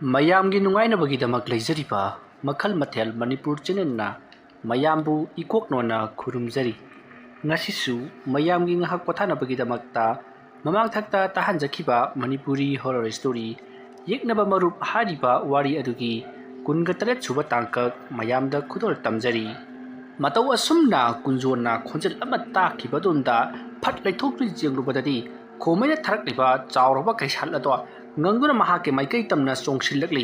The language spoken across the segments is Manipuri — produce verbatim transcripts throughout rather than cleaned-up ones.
ꯃꯌꯥꯝꯒꯤ ꯅꯨꯡꯉꯥꯏꯅꯕꯒꯤꯗꯃꯛ ꯂꯩꯖꯔꯤꯕ ꯃꯈꯜ ꯃꯊꯦꯜ ꯃꯅꯤꯄꯨꯔ ꯆꯦꯅꯦꯜꯅ ꯃꯌꯥꯝꯕꯨ ꯏꯀꯣꯛ ꯅꯣꯟꯅ ꯈꯨꯔꯨꯝꯖꯔꯤ꯫ ꯉꯁꯤꯁꯨ ꯃꯌꯥꯝꯒꯤ ꯉꯥꯏꯍꯥꯛ ꯄꯣꯊꯥꯅꯕꯒꯤꯗꯃꯛꯇ ꯃꯃꯥꯡꯊꯛꯇ ꯇꯥꯍꯟꯖꯈꯤꯕ ꯃꯅꯤꯄꯨꯔꯤ ꯍꯣꯔꯔ ꯁ꯭ꯇꯣꯔꯤ ꯌꯦꯛꯅꯕ ꯃꯔꯨꯞ ꯍꯥꯏꯔꯤꯕ ꯋꯥꯔꯤ ꯑꯗꯨꯒꯤ ꯀꯨꯟꯒ ꯇꯔꯦꯠ ꯁꯨꯕ ꯇꯥꯡꯀꯛ ꯃꯌꯥꯝꯗ ꯈꯨꯗꯣꯜ ꯇꯝꯖꯔꯤ꯫ ꯃꯇꯧ ꯑꯁꯨꯝꯅ ꯀꯨꯟꯖꯣꯟꯅ ꯈꯣꯟꯖꯦꯜ ꯑꯃ ꯇꯥꯈꯤꯕ ꯑꯗꯨꯝꯗ ꯐꯠ ꯂꯩꯊꯣꯛꯇꯨꯅ ꯌꯦꯡꯂꯨꯕꯗꯗꯤ ꯈꯣꯃꯩꯅ ꯊꯥꯔꯛꯂꯤꯕ ꯆꯥꯎꯔꯕ ꯀꯩꯁꯥꯜ ꯑꯗꯣ ꯉꯪꯗꯨꯅ ꯃꯍꯥꯛꯀꯤ ꯃꯥꯏꯀꯩ ꯇꯝꯅ ꯆꯣꯡꯁꯤꯜꯂꯛꯂꯤ꯫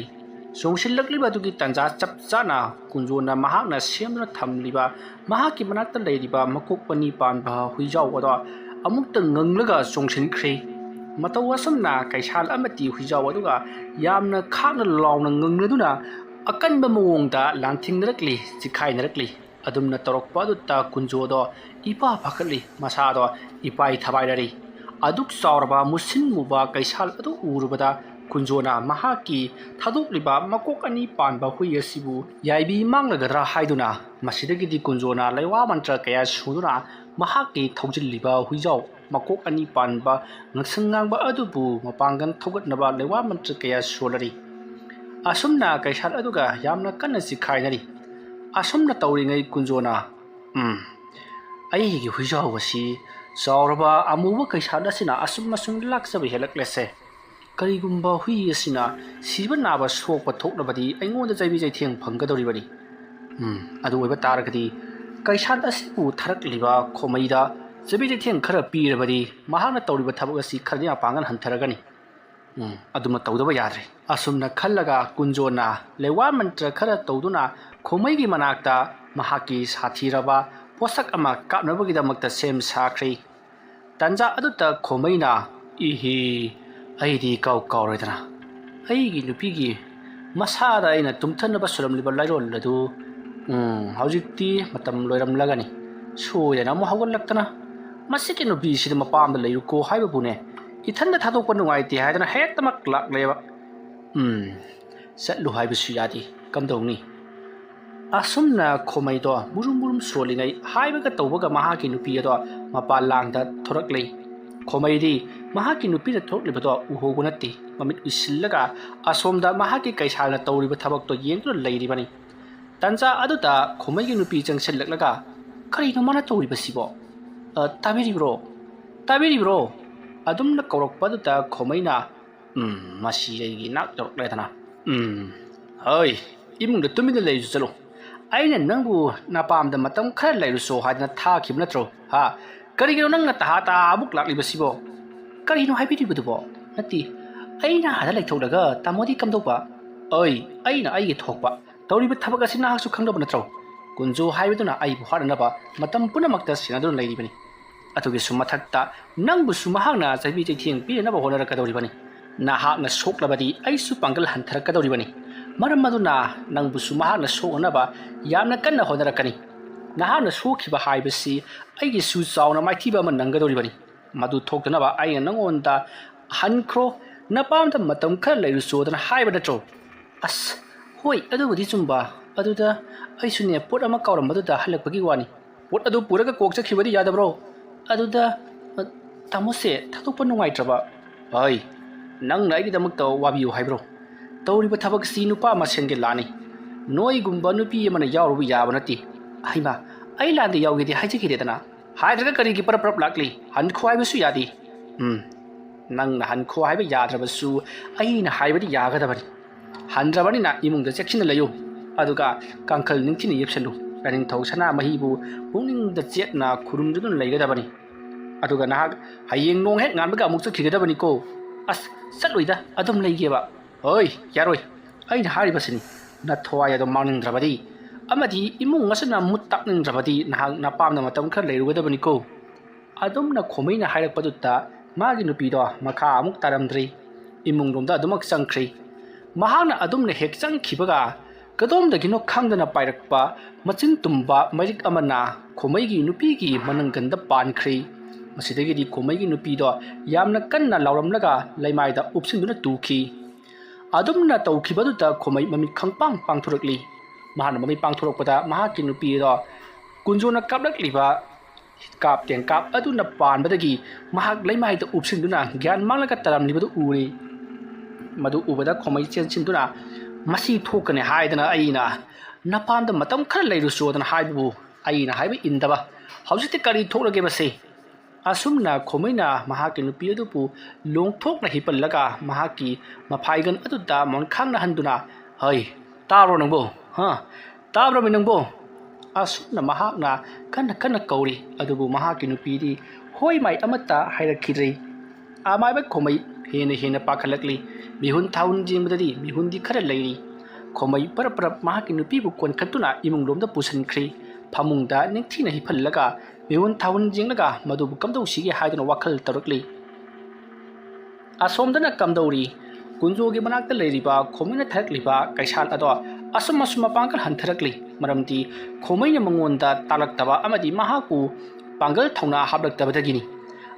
ꯆꯣꯡꯁꯤꯜꯂꯛꯂꯤꯕ ꯑꯗꯨꯒꯤ ꯇꯥꯟꯖꯥ ꯆꯞ ꯆꯥꯅ ꯀꯨꯟꯖꯣꯟꯅ ꯃꯍꯥꯛꯅ ꯁꯦꯝꯗꯨꯅ ꯊꯝꯂꯤꯕ ꯃꯍꯥꯛꯀꯤ ꯃꯅꯥꯛꯇ ꯂꯩꯔꯤꯕ ꯃꯀꯣꯛ ꯑꯅꯤ ꯄꯥꯟꯕ ꯍꯨꯏꯖꯥꯎ ꯑꯗꯣ ꯑꯃꯨꯛꯇ ꯉꯪꯂꯒ ꯆꯣꯡꯁꯤꯟꯈ꯭ꯔꯦ꯫ ꯃꯇꯧ ꯑꯁꯨꯝꯅ ꯀꯩꯁꯥꯜ ꯑꯃꯗꯤ ꯍꯨꯏꯖꯥꯎ ꯑꯗꯨꯒ ꯌꯥꯝꯅ ꯈꯥꯡꯅ ꯂꯥꯎꯅ ꯉꯪꯅꯗꯨꯅ ꯑꯀꯟꯕ ꯃꯑꯣꯡꯗ ꯂꯥꯟꯊꯦꯡꯅꯔꯛꯂꯤ, ꯆꯤꯈꯥꯏꯅꯔꯛꯂꯤ꯫ ꯑꯗꯨꯝꯅ ꯇꯧꯔꯛꯄ ꯑꯗꯨꯗ ꯀꯨꯟꯖꯣꯗꯣ ꯏꯄꯥ ꯄꯥꯈꯠꯂꯤ, ꯃꯁꯥꯗꯣ ꯏꯄꯥꯏ ꯊꯕꯥꯏꯅꯔꯤ꯫ ꯑꯗꯨꯛ ꯆꯥꯎꯔꯕ ꯃꯨꯁꯤꯟ ꯃꯨꯕ ꯀꯩꯁꯥꯜ ꯑꯗꯨ ꯎꯔꯨꯕꯗ ꯀꯨꯟꯖꯣꯅ ꯃꯍꯥꯛꯀꯤ ꯊꯥꯗꯣꯛꯂꯤꯕ ꯃꯀꯣꯛ ꯑꯅꯤ ꯄꯥꯟꯕ ꯍꯨꯏ ꯑꯁꯤꯕꯨ ꯌꯥꯏꯕꯤ ꯃꯥꯡꯂꯒꯗ꯭ꯔꯥ ꯍꯥꯏꯗꯨꯅ ꯃꯁꯤꯗꯒꯤꯗꯤ ꯀꯨꯟꯖꯣꯅ ꯂꯩꯋꯥ ꯃꯟꯇ꯭ꯔ ꯀꯌꯥ ꯁꯨꯗꯨꯅ ꯃꯍꯥꯛꯀꯤ ꯊꯧꯖꯤꯜꯂꯤꯕ ꯍꯨꯏꯖꯥꯎ ꯃꯀꯣꯛ ꯑꯅꯤ ꯄꯥꯟꯕ ꯉꯛꯁꯪ ꯉꯥꯡꯕ ꯑꯗꯨꯕꯨ ꯃꯄꯥꯡꯒꯜ ꯊꯧꯒꯠꯅꯕ ꯂꯩꯋꯥ ꯃꯟꯇ꯭ꯔ ꯀꯌꯥ ꯁꯣꯜꯂꯔꯤ꯫ ꯑꯁꯨꯝꯅ ꯀꯩꯁꯥꯜ ꯑꯗꯨꯒ ꯌꯥꯝꯅ ꯀꯟꯅ ꯆꯤꯈꯥꯏꯅꯔꯤ꯫ ꯑꯁꯨꯝꯅ ꯇꯧꯔꯤꯉꯩ ꯀꯨꯟꯖꯣꯅ, "ꯎꯝ, ꯑꯩꯒꯤ ꯍꯨꯏꯖꯥꯎ ꯑꯁꯤ ꯆꯥꯎꯔꯕ ꯑꯃꯨꯕ ꯀꯩꯁꯥꯜ ꯑꯁꯤꯅ ꯑꯁꯨꯝ ꯑꯁꯨꯝ ꯂꯥꯛꯆꯕ ꯍꯦꯜꯂꯛꯂꯦꯁꯦ꯫ ꯀꯔꯤꯒꯨꯝꯕ ꯍꯨꯏ ꯑꯁꯤꯅ ꯁꯤꯕ ꯅꯥꯕ ꯁꯣꯛꯄ ꯊꯣꯛꯂꯕꯗꯤ ꯑꯩꯉꯣꯟꯗ ꯆꯩꯕꯤ ꯆꯩꯊꯦꯡ ꯐꯪꯒꯗꯧꯔꯤꯕꯅꯤ꯫ ꯎꯝ, ꯑꯗꯨ ꯑꯣꯏꯕ ꯇꯥꯔꯒꯗꯤ ꯀꯩꯁꯥꯜ ꯑꯁꯤꯕꯨ ꯊꯥꯔꯛꯂꯤꯕ ꯈꯣꯃꯩꯗ ꯆꯩꯕꯤ ꯆꯩꯊꯦꯡ ꯈꯔ ꯄꯤꯔꯕꯗꯤ ꯃꯍꯥꯛꯅ ꯇꯧꯔꯤꯕ ꯊꯕꯛ ꯑꯁꯤ ꯈꯔꯗꯤ ꯃꯄꯥꯡꯒꯜ ꯍꯟꯊꯔꯒꯅꯤ꯫ ꯎꯝ, ꯑꯗꯨꯃ ꯇꯧꯗꯕ ꯌꯥꯗ꯭ꯔꯦ꯫" ꯑꯁꯨꯝꯅ ꯈꯜꯂꯒ ꯀꯨꯟꯖꯣꯅ ꯂꯩꯋꯥ ꯃꯟꯇ꯭ꯔ ꯈꯔ ꯇꯧꯗꯨꯅ ꯈꯣꯃꯩꯒꯤ ꯃꯅꯥꯛꯇ ꯃꯍꯥꯛꯀꯤ ꯁꯥꯊꯤꯔꯕ ꯄꯣꯠꯁꯛ ꯑꯃ ꯀꯥꯞꯅꯕꯒꯤꯗꯃꯛꯇ ꯁꯦꯝ ꯁꯥꯈ꯭ꯔꯦ꯫ ꯇꯥꯟꯖꯥ ꯑꯗꯨꯗ ꯈꯣꯃꯩꯅ, "ꯏꯍꯤ, ꯑꯩꯗꯤ ꯀꯥꯎ ꯀꯥꯎꯔꯦꯗꯅ꯫ ꯑꯩꯒꯤ ꯅꯨꯄꯤꯒꯤ ꯃꯁꯥꯗ ꯑꯩꯅ ꯇꯨꯝꯊꯅꯕ ꯁꯨꯔꯝꯂꯤꯕ ꯂꯥꯏꯔꯣꯜ ꯑꯗꯨ, ꯎꯝ, ꯍꯧꯖꯤꯛꯇꯤ ꯃꯇꯝ ꯂꯣꯏꯔꯝꯂꯒꯅꯤ꯫ ꯁꯣꯏꯗꯅ ꯑꯃꯨꯛ ꯍꯧꯒꯠꯂꯛꯇꯅ ꯃꯁꯤꯒꯤ ꯅꯨꯄꯤꯁꯤꯗ ꯃꯄꯥꯝꯗ ꯂꯩꯔꯨꯀꯣ ꯍꯥꯏꯕꯕꯨꯅꯦ, ꯏꯊꯟꯗ ꯊꯥꯗꯣꯛꯄ ꯅꯨꯡꯉꯥꯏꯇꯦ ꯍꯥꯏꯗꯅ ꯍꯦꯛꯇꯃꯛ ꯂꯥꯛꯂꯦꯕ꯫ ꯎꯝ, ꯆꯠꯂꯨ ꯍꯥꯏꯕꯁꯨ ꯌꯥꯗꯦ꯫ ꯀꯝꯗꯧꯅꯤ?" ꯑꯁꯨꯝꯅ ꯈꯣꯃꯩꯗꯣ ꯃꯨꯔꯨꯝ ꯃꯨꯔꯨꯝ ꯁꯣꯜꯂꯤꯉꯩ ꯍꯥꯏꯕꯒ ꯇꯧꯕꯒ ꯃꯍꯥꯛꯀꯤ ꯅꯨꯄꯤ ꯑꯗꯣ ꯃꯄꯥꯟ ꯂꯥꯡꯗ ꯊꯣꯔꯛꯂꯦ꯫ ꯈꯣꯃꯩꯗꯤ ꯃꯍꯥꯛꯀꯤ ꯅꯨꯄꯤꯅ ꯊꯣꯛꯂꯤꯕꯗꯣ ꯎꯍꯧꯕ ꯅꯠꯇꯦ꯫ ꯃꯃꯤꯠ ꯎꯏꯁꯤꯜꯂꯒ ꯑꯁꯣꯝꯗ ꯃꯍꯥꯛꯀꯤ ꯀꯩꯁꯥꯜꯅ ꯇꯧꯔꯤꯕ ꯊꯕꯛꯇꯣ ꯌꯦꯡꯗꯨꯅ ꯂꯩꯔꯤꯕꯅꯤ꯫ ꯇꯟꯖꯥ ꯑꯗꯨꯗ ꯈꯣꯃꯩꯒꯤ ꯅꯨꯄꯤ ꯆꯪꯁꯤꯜꯂꯛꯂꯒ, "ꯀꯔꯤꯅꯣ ꯃꯥꯅ ꯇꯧꯔꯤꯕꯁꯤꯕꯣ? ꯑ, ꯇꯥꯕꯤꯔꯤꯕ꯭ꯔꯣ? ꯇꯥꯕꯤꯔꯤꯕ꯭ꯔꯣ?" ꯑꯗꯨꯝꯅ ꯀꯧꯔꯛꯄ ꯑꯗꯨꯗ ꯈꯣꯃꯩꯅ, "ꯎꯝ, ꯃꯁꯤ ꯑꯩꯒꯤ ꯏꯅꯥꯛ ꯌꯧꯔꯛꯂꯦꯗꯅ꯫ ꯎꯝ, ꯍꯣꯏ, ꯏꯃꯨꯡꯗ ꯇꯨꯃꯤꯟꯅ ꯂꯩꯔꯨ ꯆꯠꯂꯨ꯫ ꯑꯩꯅ ꯅꯪꯕꯨ ꯅꯄꯥꯝꯗ ꯃꯇꯝ ꯈꯔ ꯂꯩꯔꯨꯁꯣ ꯍꯥꯏꯗꯅ ꯊꯥꯈꯤꯕ ꯅꯠꯇ꯭ꯔꯣ? ꯍꯥ? ꯀꯔꯤꯒꯤꯅꯣ ꯅꯪꯅ ꯇꯍꯥ ꯇꯍꯥ ꯑꯃꯨꯛ ꯂꯥꯛꯂꯤꯕꯁꯤꯕꯣ? ꯀꯔꯤꯅꯣ ꯍꯥꯏꯕꯤꯔꯤꯕꯗꯨꯕꯣ? ꯅꯠꯇꯦ, ꯑꯩꯅ ꯑꯥꯗ ꯂꯩꯊꯣꯛꯂꯒ ꯇꯥꯃꯣꯗꯤ ꯀꯝꯗꯧꯕ? ꯑꯣꯏ, ꯑꯩꯅ ꯑꯩꯒꯤ ꯊꯣꯛꯄ꯫ ꯇꯧꯔꯤꯕ ꯊꯕꯛ ꯑꯁꯤ ꯅꯍꯥꯛꯁꯨ ꯈꯪꯗꯕ ꯅꯠꯇ꯭ꯔꯣ? ꯀꯨꯟꯖꯣ ꯍꯥꯏꯕꯗꯨꯅ ꯑꯩꯕꯨ ꯍꯥꯠꯅꯅꯕ ꯃꯇꯝ ꯄꯨꯝꯅꯃꯛꯇ ꯁꯦꯟꯅꯗꯨꯅ ꯂꯩꯔꯤꯕꯅꯤ꯫ ꯑꯗꯨꯒꯤꯁꯨ ꯃꯊꯛꯇ ꯅꯪꯕꯨꯁꯨ ꯃꯍꯥꯛꯅ ꯆꯩꯕꯤ ꯆꯩꯊꯦꯡ ꯄꯤꯅꯅꯕ ꯍꯣꯠꯅꯔꯛꯀꯗꯧꯔꯤꯕꯅꯤ꯫ ꯅꯍꯥꯛꯅ ꯁꯣꯛꯂꯕꯗꯤ ꯑꯩꯁꯨ ꯄꯥꯡꯒꯜ ꯍꯟꯊꯔꯛꯀꯗꯧꯔꯤꯕꯅꯤ꯫ ꯃꯔꯝ ꯑꯗꯨꯅ ꯅꯪꯕꯨꯁꯨ ꯃꯍꯥꯛꯅ ꯁꯣꯛꯅꯅꯕ ꯌꯥꯝꯅ ꯀꯟꯅ ꯍꯣꯠꯅꯔꯛꯀꯅꯤ꯫ ꯅꯍꯥꯛꯅ ꯁꯣꯛꯈꯤꯕ ꯍꯥꯏꯕꯁꯤ ꯑꯩꯒꯤꯁꯨ ꯆꯥꯎꯅ ꯃꯥꯏꯊꯤꯕ ꯑꯃ ꯅꯪꯒꯗꯧꯔꯤꯕꯅꯤ꯫ ꯃꯗꯨ ꯊꯣꯛꯇꯅꯕ ꯑꯩꯅ ꯅꯪꯉꯣꯟꯗ ꯍꯟꯈ꯭ꯔꯣ, ꯅꯄꯥꯝꯗ ꯃꯇꯝ ꯈꯔ ꯂꯩꯔꯨꯆꯣꯗꯅ ꯍꯥꯏꯕ ꯅꯠꯇ꯭ꯔꯣ? ꯑꯁ, ꯍꯣꯏ, ꯑꯗꯨꯕꯨꯗꯤ ꯆꯨꯝꯕ꯫ ꯑꯗꯨꯗ ꯑꯩꯁꯨꯅꯦ, ꯄꯣꯠ ꯑꯃ ꯀꯥꯎꯔꯝꯕꯗꯨꯗ ꯍꯜꯂꯛꯄꯒꯤ ꯋꯥꯅꯤ꯫ ꯄꯣꯠ ꯑꯗꯨ ꯄꯨꯔꯒ ꯀꯣꯛ ꯆꯠꯈꯤꯕꯗꯤ ꯌꯥꯗꯕ꯭ꯔꯣ? ꯑꯗꯨꯗ, ꯑ, ꯇꯥꯃꯣꯁꯦ ꯊꯥꯗꯣꯛꯄ ꯅꯨꯡꯉꯥꯏꯇ꯭ꯔꯕ꯫ ꯍꯣꯏ, ꯅꯪꯅ ꯑꯩꯒꯤꯗꯃꯛꯇ ꯋꯥꯕꯤꯌꯨ ꯍꯥꯏꯕ꯭ꯔꯣ? ꯇꯧꯔꯤꯕ ꯊꯕꯛꯁꯤ ꯅꯨꯄꯥ ꯃꯁꯦꯟꯒꯤ ꯂꯥꯟꯅꯤ꯫ ꯅꯣꯏꯒꯨꯝꯕ ꯅꯨꯄꯤ ꯑꯃꯅ ꯌꯥꯎꯔꯨꯕ ꯌꯥꯕ ꯅꯠꯇꯦ꯫ ꯍꯩꯃꯥ, ꯑꯩ ꯂꯥꯟꯗ ꯌꯥꯎꯒꯦꯗꯤ ꯍꯥꯏꯖꯈꯤꯗꯦꯗꯅ꯫ ꯍꯥꯏꯗ꯭ꯔꯒ ꯀꯔꯤꯒꯤ ꯄꯔꯞ ꯄꯔꯞ ꯂꯥꯛꯂꯤ? ꯍꯟꯈꯣ ꯍꯥꯏꯕꯁꯨ ꯌꯥꯗꯦ꯫ ꯎꯝ, ꯅꯪꯅ ꯍꯟꯈꯣ ꯍꯥꯏꯕ ꯌꯥꯗ꯭ꯔꯕꯁꯨ ꯑꯩꯅ ꯍꯥꯏꯕꯗꯤ ꯌꯥꯒꯗꯕꯅꯤ꯫ ꯍꯟꯗ꯭ꯔꯕꯅꯤꯅ ꯏꯃꯨꯡꯗ ꯆꯦꯛꯁꯤꯟꯅ ꯂꯩꯌꯨ꯫ ꯑꯗꯨꯒ ꯀꯥꯡꯈꯜ ꯅꯤꯡꯊꯤꯅ ꯌꯦꯞꯁꯜꯂꯨ꯫ ꯂꯥꯏꯅꯤꯡꯊꯧ ꯁꯅꯥꯃꯍꯤꯕꯨ ꯄꯨꯛꯅꯤꯡꯗ ꯆꯦꯠꯅ ꯈꯨꯔꯨꯝꯗꯨꯅ ꯂꯩꯒꯗꯕꯅꯤ꯫ ꯑꯗꯨꯒ ꯅꯍꯥꯛ ꯍꯌꯦꯡ ꯅꯣꯡ ꯍꯦꯛ ꯉꯥꯟꯕꯒ ꯑꯃꯨꯛ ꯆꯠꯈꯤꯒꯗꯕꯅꯤꯀꯣ꯫ ꯑꯁ, ꯆꯠꯂꯣꯏꯗ, ꯑꯗꯨꯝ ꯂꯩꯒꯦꯕ꯫ ꯍꯣꯏ, ꯌꯥꯔꯣꯏ꯫ ꯑꯩꯅ ꯍꯥꯏꯔꯤꯕꯁꯤꯅꯤ, ꯅꯊꯋꯥꯏ ꯑꯗꯨ ꯃꯥꯡꯅꯤꯡꯗ꯭ꯔꯕꯗꯤ ꯑꯃꯗꯤ ꯏꯃꯨꯡ ꯑꯁꯤꯅ ꯃꯨꯠ ꯇꯥꯛꯅꯤꯡꯗ꯭ꯔꯕꯗꯤ ꯅꯍꯥꯛ ꯅꯄꯥꯝꯗ ꯃꯇꯝ ꯈꯔ ꯂꯩꯔꯨꯒꯗꯕꯅꯤꯀꯣ꯫ ꯑꯗꯨꯝꯅ ꯈꯣꯃꯩꯅ ꯍꯥꯏꯔꯛꯄꯗꯨꯗ ꯃꯥꯒꯤ ꯅꯨꯄꯤꯗꯣ ꯃꯈꯥ ꯑꯃꯨꯛ ꯇꯥꯔꯝꯗ꯭ꯔꯤ꯫ ꯏꯃꯨꯡꯂꯣꯝꯗ ꯑꯗꯨꯃꯛ ꯆꯪꯈ꯭ꯔꯤ꯫ ꯃꯍꯥꯛꯅ ꯑꯗꯨꯝꯅ ꯍꯦꯛ ꯆꯪꯈꯤꯕꯒ ꯀꯗꯣꯝꯗꯒꯤꯅꯣ ꯈꯪꯗꯅ ꯄꯥꯏꯔꯛꯄ ꯃꯆꯤꯟ ꯇꯨꯝꯕ ꯃꯩꯔꯤꯛ ꯑꯃꯅ ꯈꯣꯃꯩꯒꯤ ꯅꯨꯄꯤꯒꯤ ꯃꯅꯪꯒꯟꯗ ꯄꯥꯟꯈ꯭ꯔꯤ꯫ ꯃꯁꯤꯗꯒꯤꯗꯤ ꯈꯣꯃꯩꯒꯤ ꯅꯨꯄꯤꯗꯣ ꯌꯥꯝꯅ ꯀꯟꯅ ꯂꯥꯎꯔꯝꯂꯒ ꯂꯩꯃꯥꯏꯗ ꯎꯞꯁꯤꯟꯗꯨꯅ ꯇꯨꯈꯤ꯫ ꯑꯗꯨꯝꯅ ꯇꯧꯈꯤꯕꯗꯨꯗ ꯈꯣꯃꯩ ꯃꯃꯤꯠ ꯈꯪꯄꯥꯡ ꯄꯥꯡꯊꯣꯔꯛꯂꯤ꯫ ꯃꯍꯥꯛꯅ ꯃꯃꯤꯠ ꯄꯥꯡꯊꯣꯔꯛꯄꯗ ꯃꯍꯥꯛꯀꯤ ꯅꯨꯄꯤ ꯑꯗꯣ ꯀꯨꯟꯖꯣꯅ ꯀꯥꯞꯂꯛꯂꯤꯕ ꯀꯥꯞ ꯇꯦꯟꯀꯥꯞ ꯑꯗꯨꯅ ꯄꯥꯟꯕꯗꯒꯤ ꯃꯍꯥꯛ ꯂꯩꯃꯥꯏꯗ ꯎꯞꯁꯤꯟꯗꯨꯅ ꯒ꯭ꯌꯥꯟ ꯃꯥꯡꯂꯒ ꯇꯥꯔꯝꯂꯤꯕꯗꯨ ꯎꯔꯦ꯫ ꯃꯗꯨ ꯎꯕꯗ ꯈꯣꯃꯩ ꯆꯦꯟꯁꯤꯟꯗꯨꯅ, "ꯃꯁꯤ ꯊꯣꯛꯀꯅꯤ ꯍꯥꯏꯗꯅ ꯑꯩꯅ ꯅꯄꯥꯝꯗ ꯃꯇꯝ ꯈꯔ ꯂꯩꯔꯨꯆꯣꯗꯅ ꯍꯥꯏꯕꯕꯨ ꯑꯩꯅ ꯍꯥꯏꯕ ꯏꯟꯗꯕ꯫ ꯍꯧꯖꯤꯛꯇꯤ ꯀꯔꯤ ꯊꯣꯛꯂꯒꯦ ꯃꯁꯤ?" ꯑꯁꯨꯝꯅ ꯈꯣꯃꯩꯅ ꯃꯍꯥꯛꯀꯤ ꯅꯨꯄꯤ ꯑꯗꯨꯕꯨ ꯂꯣꯡꯊꯣꯛꯅ ꯍꯤꯞꯍꯜꯂꯒ ꯃꯍꯥꯛꯀꯤ ꯃꯐꯥꯏꯒꯟ ꯑꯗꯨꯗ ꯃꯣꯟꯈꯥꯡꯅꯍꯟꯗꯨꯅ, "ꯍꯩ, ꯇꯥꯕ꯭ꯔꯣ ꯅꯪꯕꯣ? ꯍꯥ? ꯇꯥꯕ꯭ꯔꯃꯤ ꯅꯪꯕꯣ?" ꯑꯁꯨꯝꯅ ꯃꯍꯥꯛꯅ ꯀꯟꯅ ꯀꯟꯅ ꯀꯧꯔꯤ꯫ ꯑꯗꯨꯕꯨ ꯃꯍꯥꯛꯀꯤ ꯅꯨꯄꯤꯗꯤ ꯍꯣꯏ ꯃꯥꯏ ꯑꯃꯠꯇ ꯍꯥꯏꯔꯛꯈꯤꯗ꯭ꯔꯦ꯫ ꯑꯃꯥꯏꯕ ꯈꯣꯃꯩ ꯍꯦꯟꯅ ꯍꯦꯟꯅ ꯄꯥꯈꯠꯂꯛꯂꯤ꯫ ꯃꯤꯍꯨꯟ ꯊꯥꯍꯨꯟ ꯌꯦꯡꯕꯗꯗꯤ ꯃꯤꯍꯨꯟꯗꯤ ꯈꯔ ꯂꯩꯔꯤ꯫ ꯈꯣꯃꯩ ꯄꯔꯞ ꯄꯔꯞ ꯃꯍꯥꯛꯀꯤ ꯅꯨꯄꯤꯕꯨ ꯀꯣꯟꯈꯠꯇꯨꯅ ꯏꯃꯨꯡꯂꯣꯝꯗ ꯄꯨꯁꯤꯟꯈ꯭ꯔꯦ꯫ ꯐꯃꯨꯡꯗ ꯅꯤꯡꯊꯤꯅ ꯍꯤꯞꯍꯜꯂꯒ ꯃꯤꯍꯨꯟ ꯊꯥꯍꯨꯟ ꯌꯦꯡꯂꯒ ꯃꯗꯨꯕꯨ ꯀꯝꯗꯧꯁꯤꯒꯦ ꯍꯥꯏꯗꯨꯅ ꯋꯥꯈꯜ ꯇꯧꯔꯛꯂꯤ꯫ ꯑꯁꯣꯝꯗꯅ ꯀꯝꯗꯧꯔꯤ? ꯀꯨꯟꯖꯣꯒꯤ ꯃꯅꯥꯛꯇ ꯂꯩꯔꯤꯕ ꯈꯣꯃꯩꯅ ꯊꯥꯔꯛꯂꯤꯕ ꯀꯩꯁꯥꯜ ꯑꯗꯣ ꯑꯁꯨꯝ ꯑꯁꯨꯝ ꯃꯄꯥꯡꯒꯜ ꯍꯟꯊꯔꯛꯂꯤ꯫ ꯃꯔꯝꯗꯤ ꯈꯣꯃꯩꯅ ꯃꯉꯣꯟꯗ ꯇꯥꯛꯂꯛꯇꯕ ꯑꯃꯗꯤ ꯃꯍꯥꯛꯄꯨ ꯄꯥꯡꯒꯜ ꯊꯧꯅꯥ ꯍꯥꯞꯂꯛꯇꯕꯗꯒꯤꯅꯤ꯫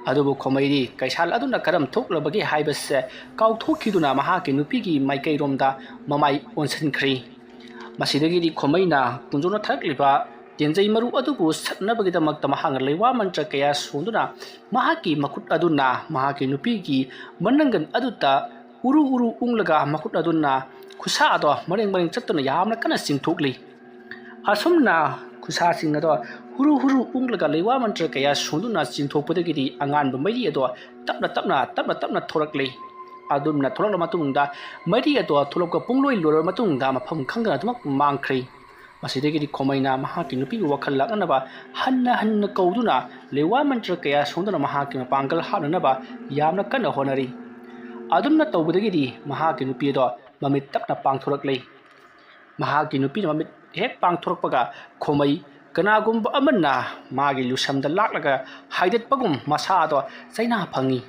ꯑꯗꯨꯕꯨ ꯈꯣꯃꯩꯗꯤ ꯀꯩꯁꯥꯜ ꯑꯗꯨꯅ ꯀꯔꯝ ꯊꯣꯛꯂꯕꯒꯦ ꯍꯥꯏꯕꯁꯦ ꯀꯥꯎꯊꯣꯛꯈꯤꯗꯨꯅ ꯃꯍꯥꯛꯀꯤ ꯅꯨꯄꯤꯒꯤ ꯃꯥꯏꯀꯩꯔꯣꯝꯗ ꯃꯃꯥꯏ ꯑꯣꯟꯁꯤꯟꯈ꯭ꯔꯦ꯫ ꯃꯁꯤꯗꯒꯤꯗꯤ ꯈꯣꯃꯩꯅ ꯀꯨꯟꯖꯣꯅ ꯊꯥꯔꯛꯂꯤꯕ ꯇꯦꯟꯖꯩ ꯃꯔꯨ ꯑꯗꯨꯕꯨ ꯁꯠꯅꯕꯒꯤꯗꯃꯛꯇ ꯃꯍꯥꯛꯅ ꯂꯩꯋꯥ ꯃꯟꯇ꯭ꯔ ꯀꯌꯥ ꯁꯣꯟꯗꯨꯅ ꯃꯍꯥꯛꯀꯤ ꯃꯈꯨꯠ ꯑꯗꯨꯅ ꯃꯍꯥꯛꯀꯤ ꯅꯨꯄꯤꯒꯤ ꯃꯅꯪꯒꯟ ꯑꯗꯨꯗ ꯎꯔꯨ ꯎꯔꯨ ꯎꯪꯂꯒ ꯃꯈꯨꯠ ꯑꯗꯨꯅ ꯈꯨꯠꯁꯥ ꯑꯗꯣ ꯃꯔꯦꯡ ꯃꯔꯦꯡ ꯆꯠꯇꯨꯅ ꯌꯥꯝꯅ ꯀꯟꯅ ꯆꯤꯡꯊꯣꯛꯂꯤ꯫ ꯑꯁꯨꯝꯅ ꯈꯨꯠꯁꯥꯁꯤꯡ ꯑꯗꯣ ꯍꯨꯔꯨ ꯍꯨꯔꯨ ꯎꯪꯂꯒ ꯂꯩꯋꯥ ꯃꯟꯇ꯭ꯔ ꯀꯌꯥ ꯁꯣꯟꯗꯨꯅ ꯆꯤꯡꯊꯣꯛꯄꯗꯒꯤꯗꯤ ꯑꯉꯥꯟꯕ ꯃꯩꯔꯤ ꯑꯗꯣ ꯇꯞꯅ ꯇꯞꯅ, ꯇꯞꯅ ꯇꯞꯅ ꯊꯣꯔꯛꯂꯤ꯫ ꯑꯗꯨꯝꯅ ꯊꯣꯔꯛꯂꯕ ꯃꯇꯨꯡꯗ, ꯃꯩꯔꯤ ꯑꯗꯣ ꯊꯣꯛꯂꯛꯄ ꯄꯨꯡꯂꯣꯏ ꯂꯣꯏꯔꯕ ꯃꯇꯨꯡꯗ ꯃꯐꯝ ꯈꯪꯗꯅ ꯑꯗꯨꯃꯛ ꯃꯥꯡꯈ꯭ꯔꯦ꯫ ꯃꯁꯤꯗꯒꯤꯗꯤ ꯈꯣꯃꯩꯅ ꯃꯍꯥꯛꯀꯤ ꯅꯨꯄꯤꯕꯨ ꯋꯥꯈꯜ ꯂꯥꯛꯅꯅꯕ ꯍꯟꯅ ꯍꯟꯅ ꯀꯧꯗꯨꯅ ꯂꯩꯋꯥ ꯃꯟꯇ꯭ꯔ ꯀꯌꯥ ꯁꯣꯟꯗꯨꯅ ꯃꯍꯥꯛꯀꯤ ꯃꯄꯥꯡꯒꯜ ꯍꯥꯞꯅꯅꯕ ꯌꯥꯝꯅ ꯀꯟꯅ ꯍꯣꯠꯅꯔꯤ꯫ ꯑꯗꯨꯝꯅ ꯇꯧꯕꯗꯒꯤꯗꯤ ꯃꯍꯥꯛꯀꯤ ꯅꯨꯄꯤ ꯑꯗꯣ ꯃꯃꯤꯠ ꯇꯞꯅ ꯄꯥꯡꯊꯣꯔꯛꯂꯦ꯫ ꯃꯍꯥꯛꯀꯤ ꯅꯨꯄꯤꯅ ꯃꯃꯤꯠ ꯍꯦꯛ ꯄꯥꯡꯊꯣꯔꯛꯄꯒ ꯈꯣꯃꯩ ꯀꯅꯥꯒꯨꯝꯕ ꯑꯃꯅ ꯃꯥꯒꯤ ꯂꯨꯁꯝꯗ ꯂꯥꯛꯂꯒ ꯍꯥꯏꯗꯠꯄꯒꯨꯝ ꯃꯁꯥꯗꯣ ꯆꯩꯅꯥ ꯐꯪꯉꯤ꯫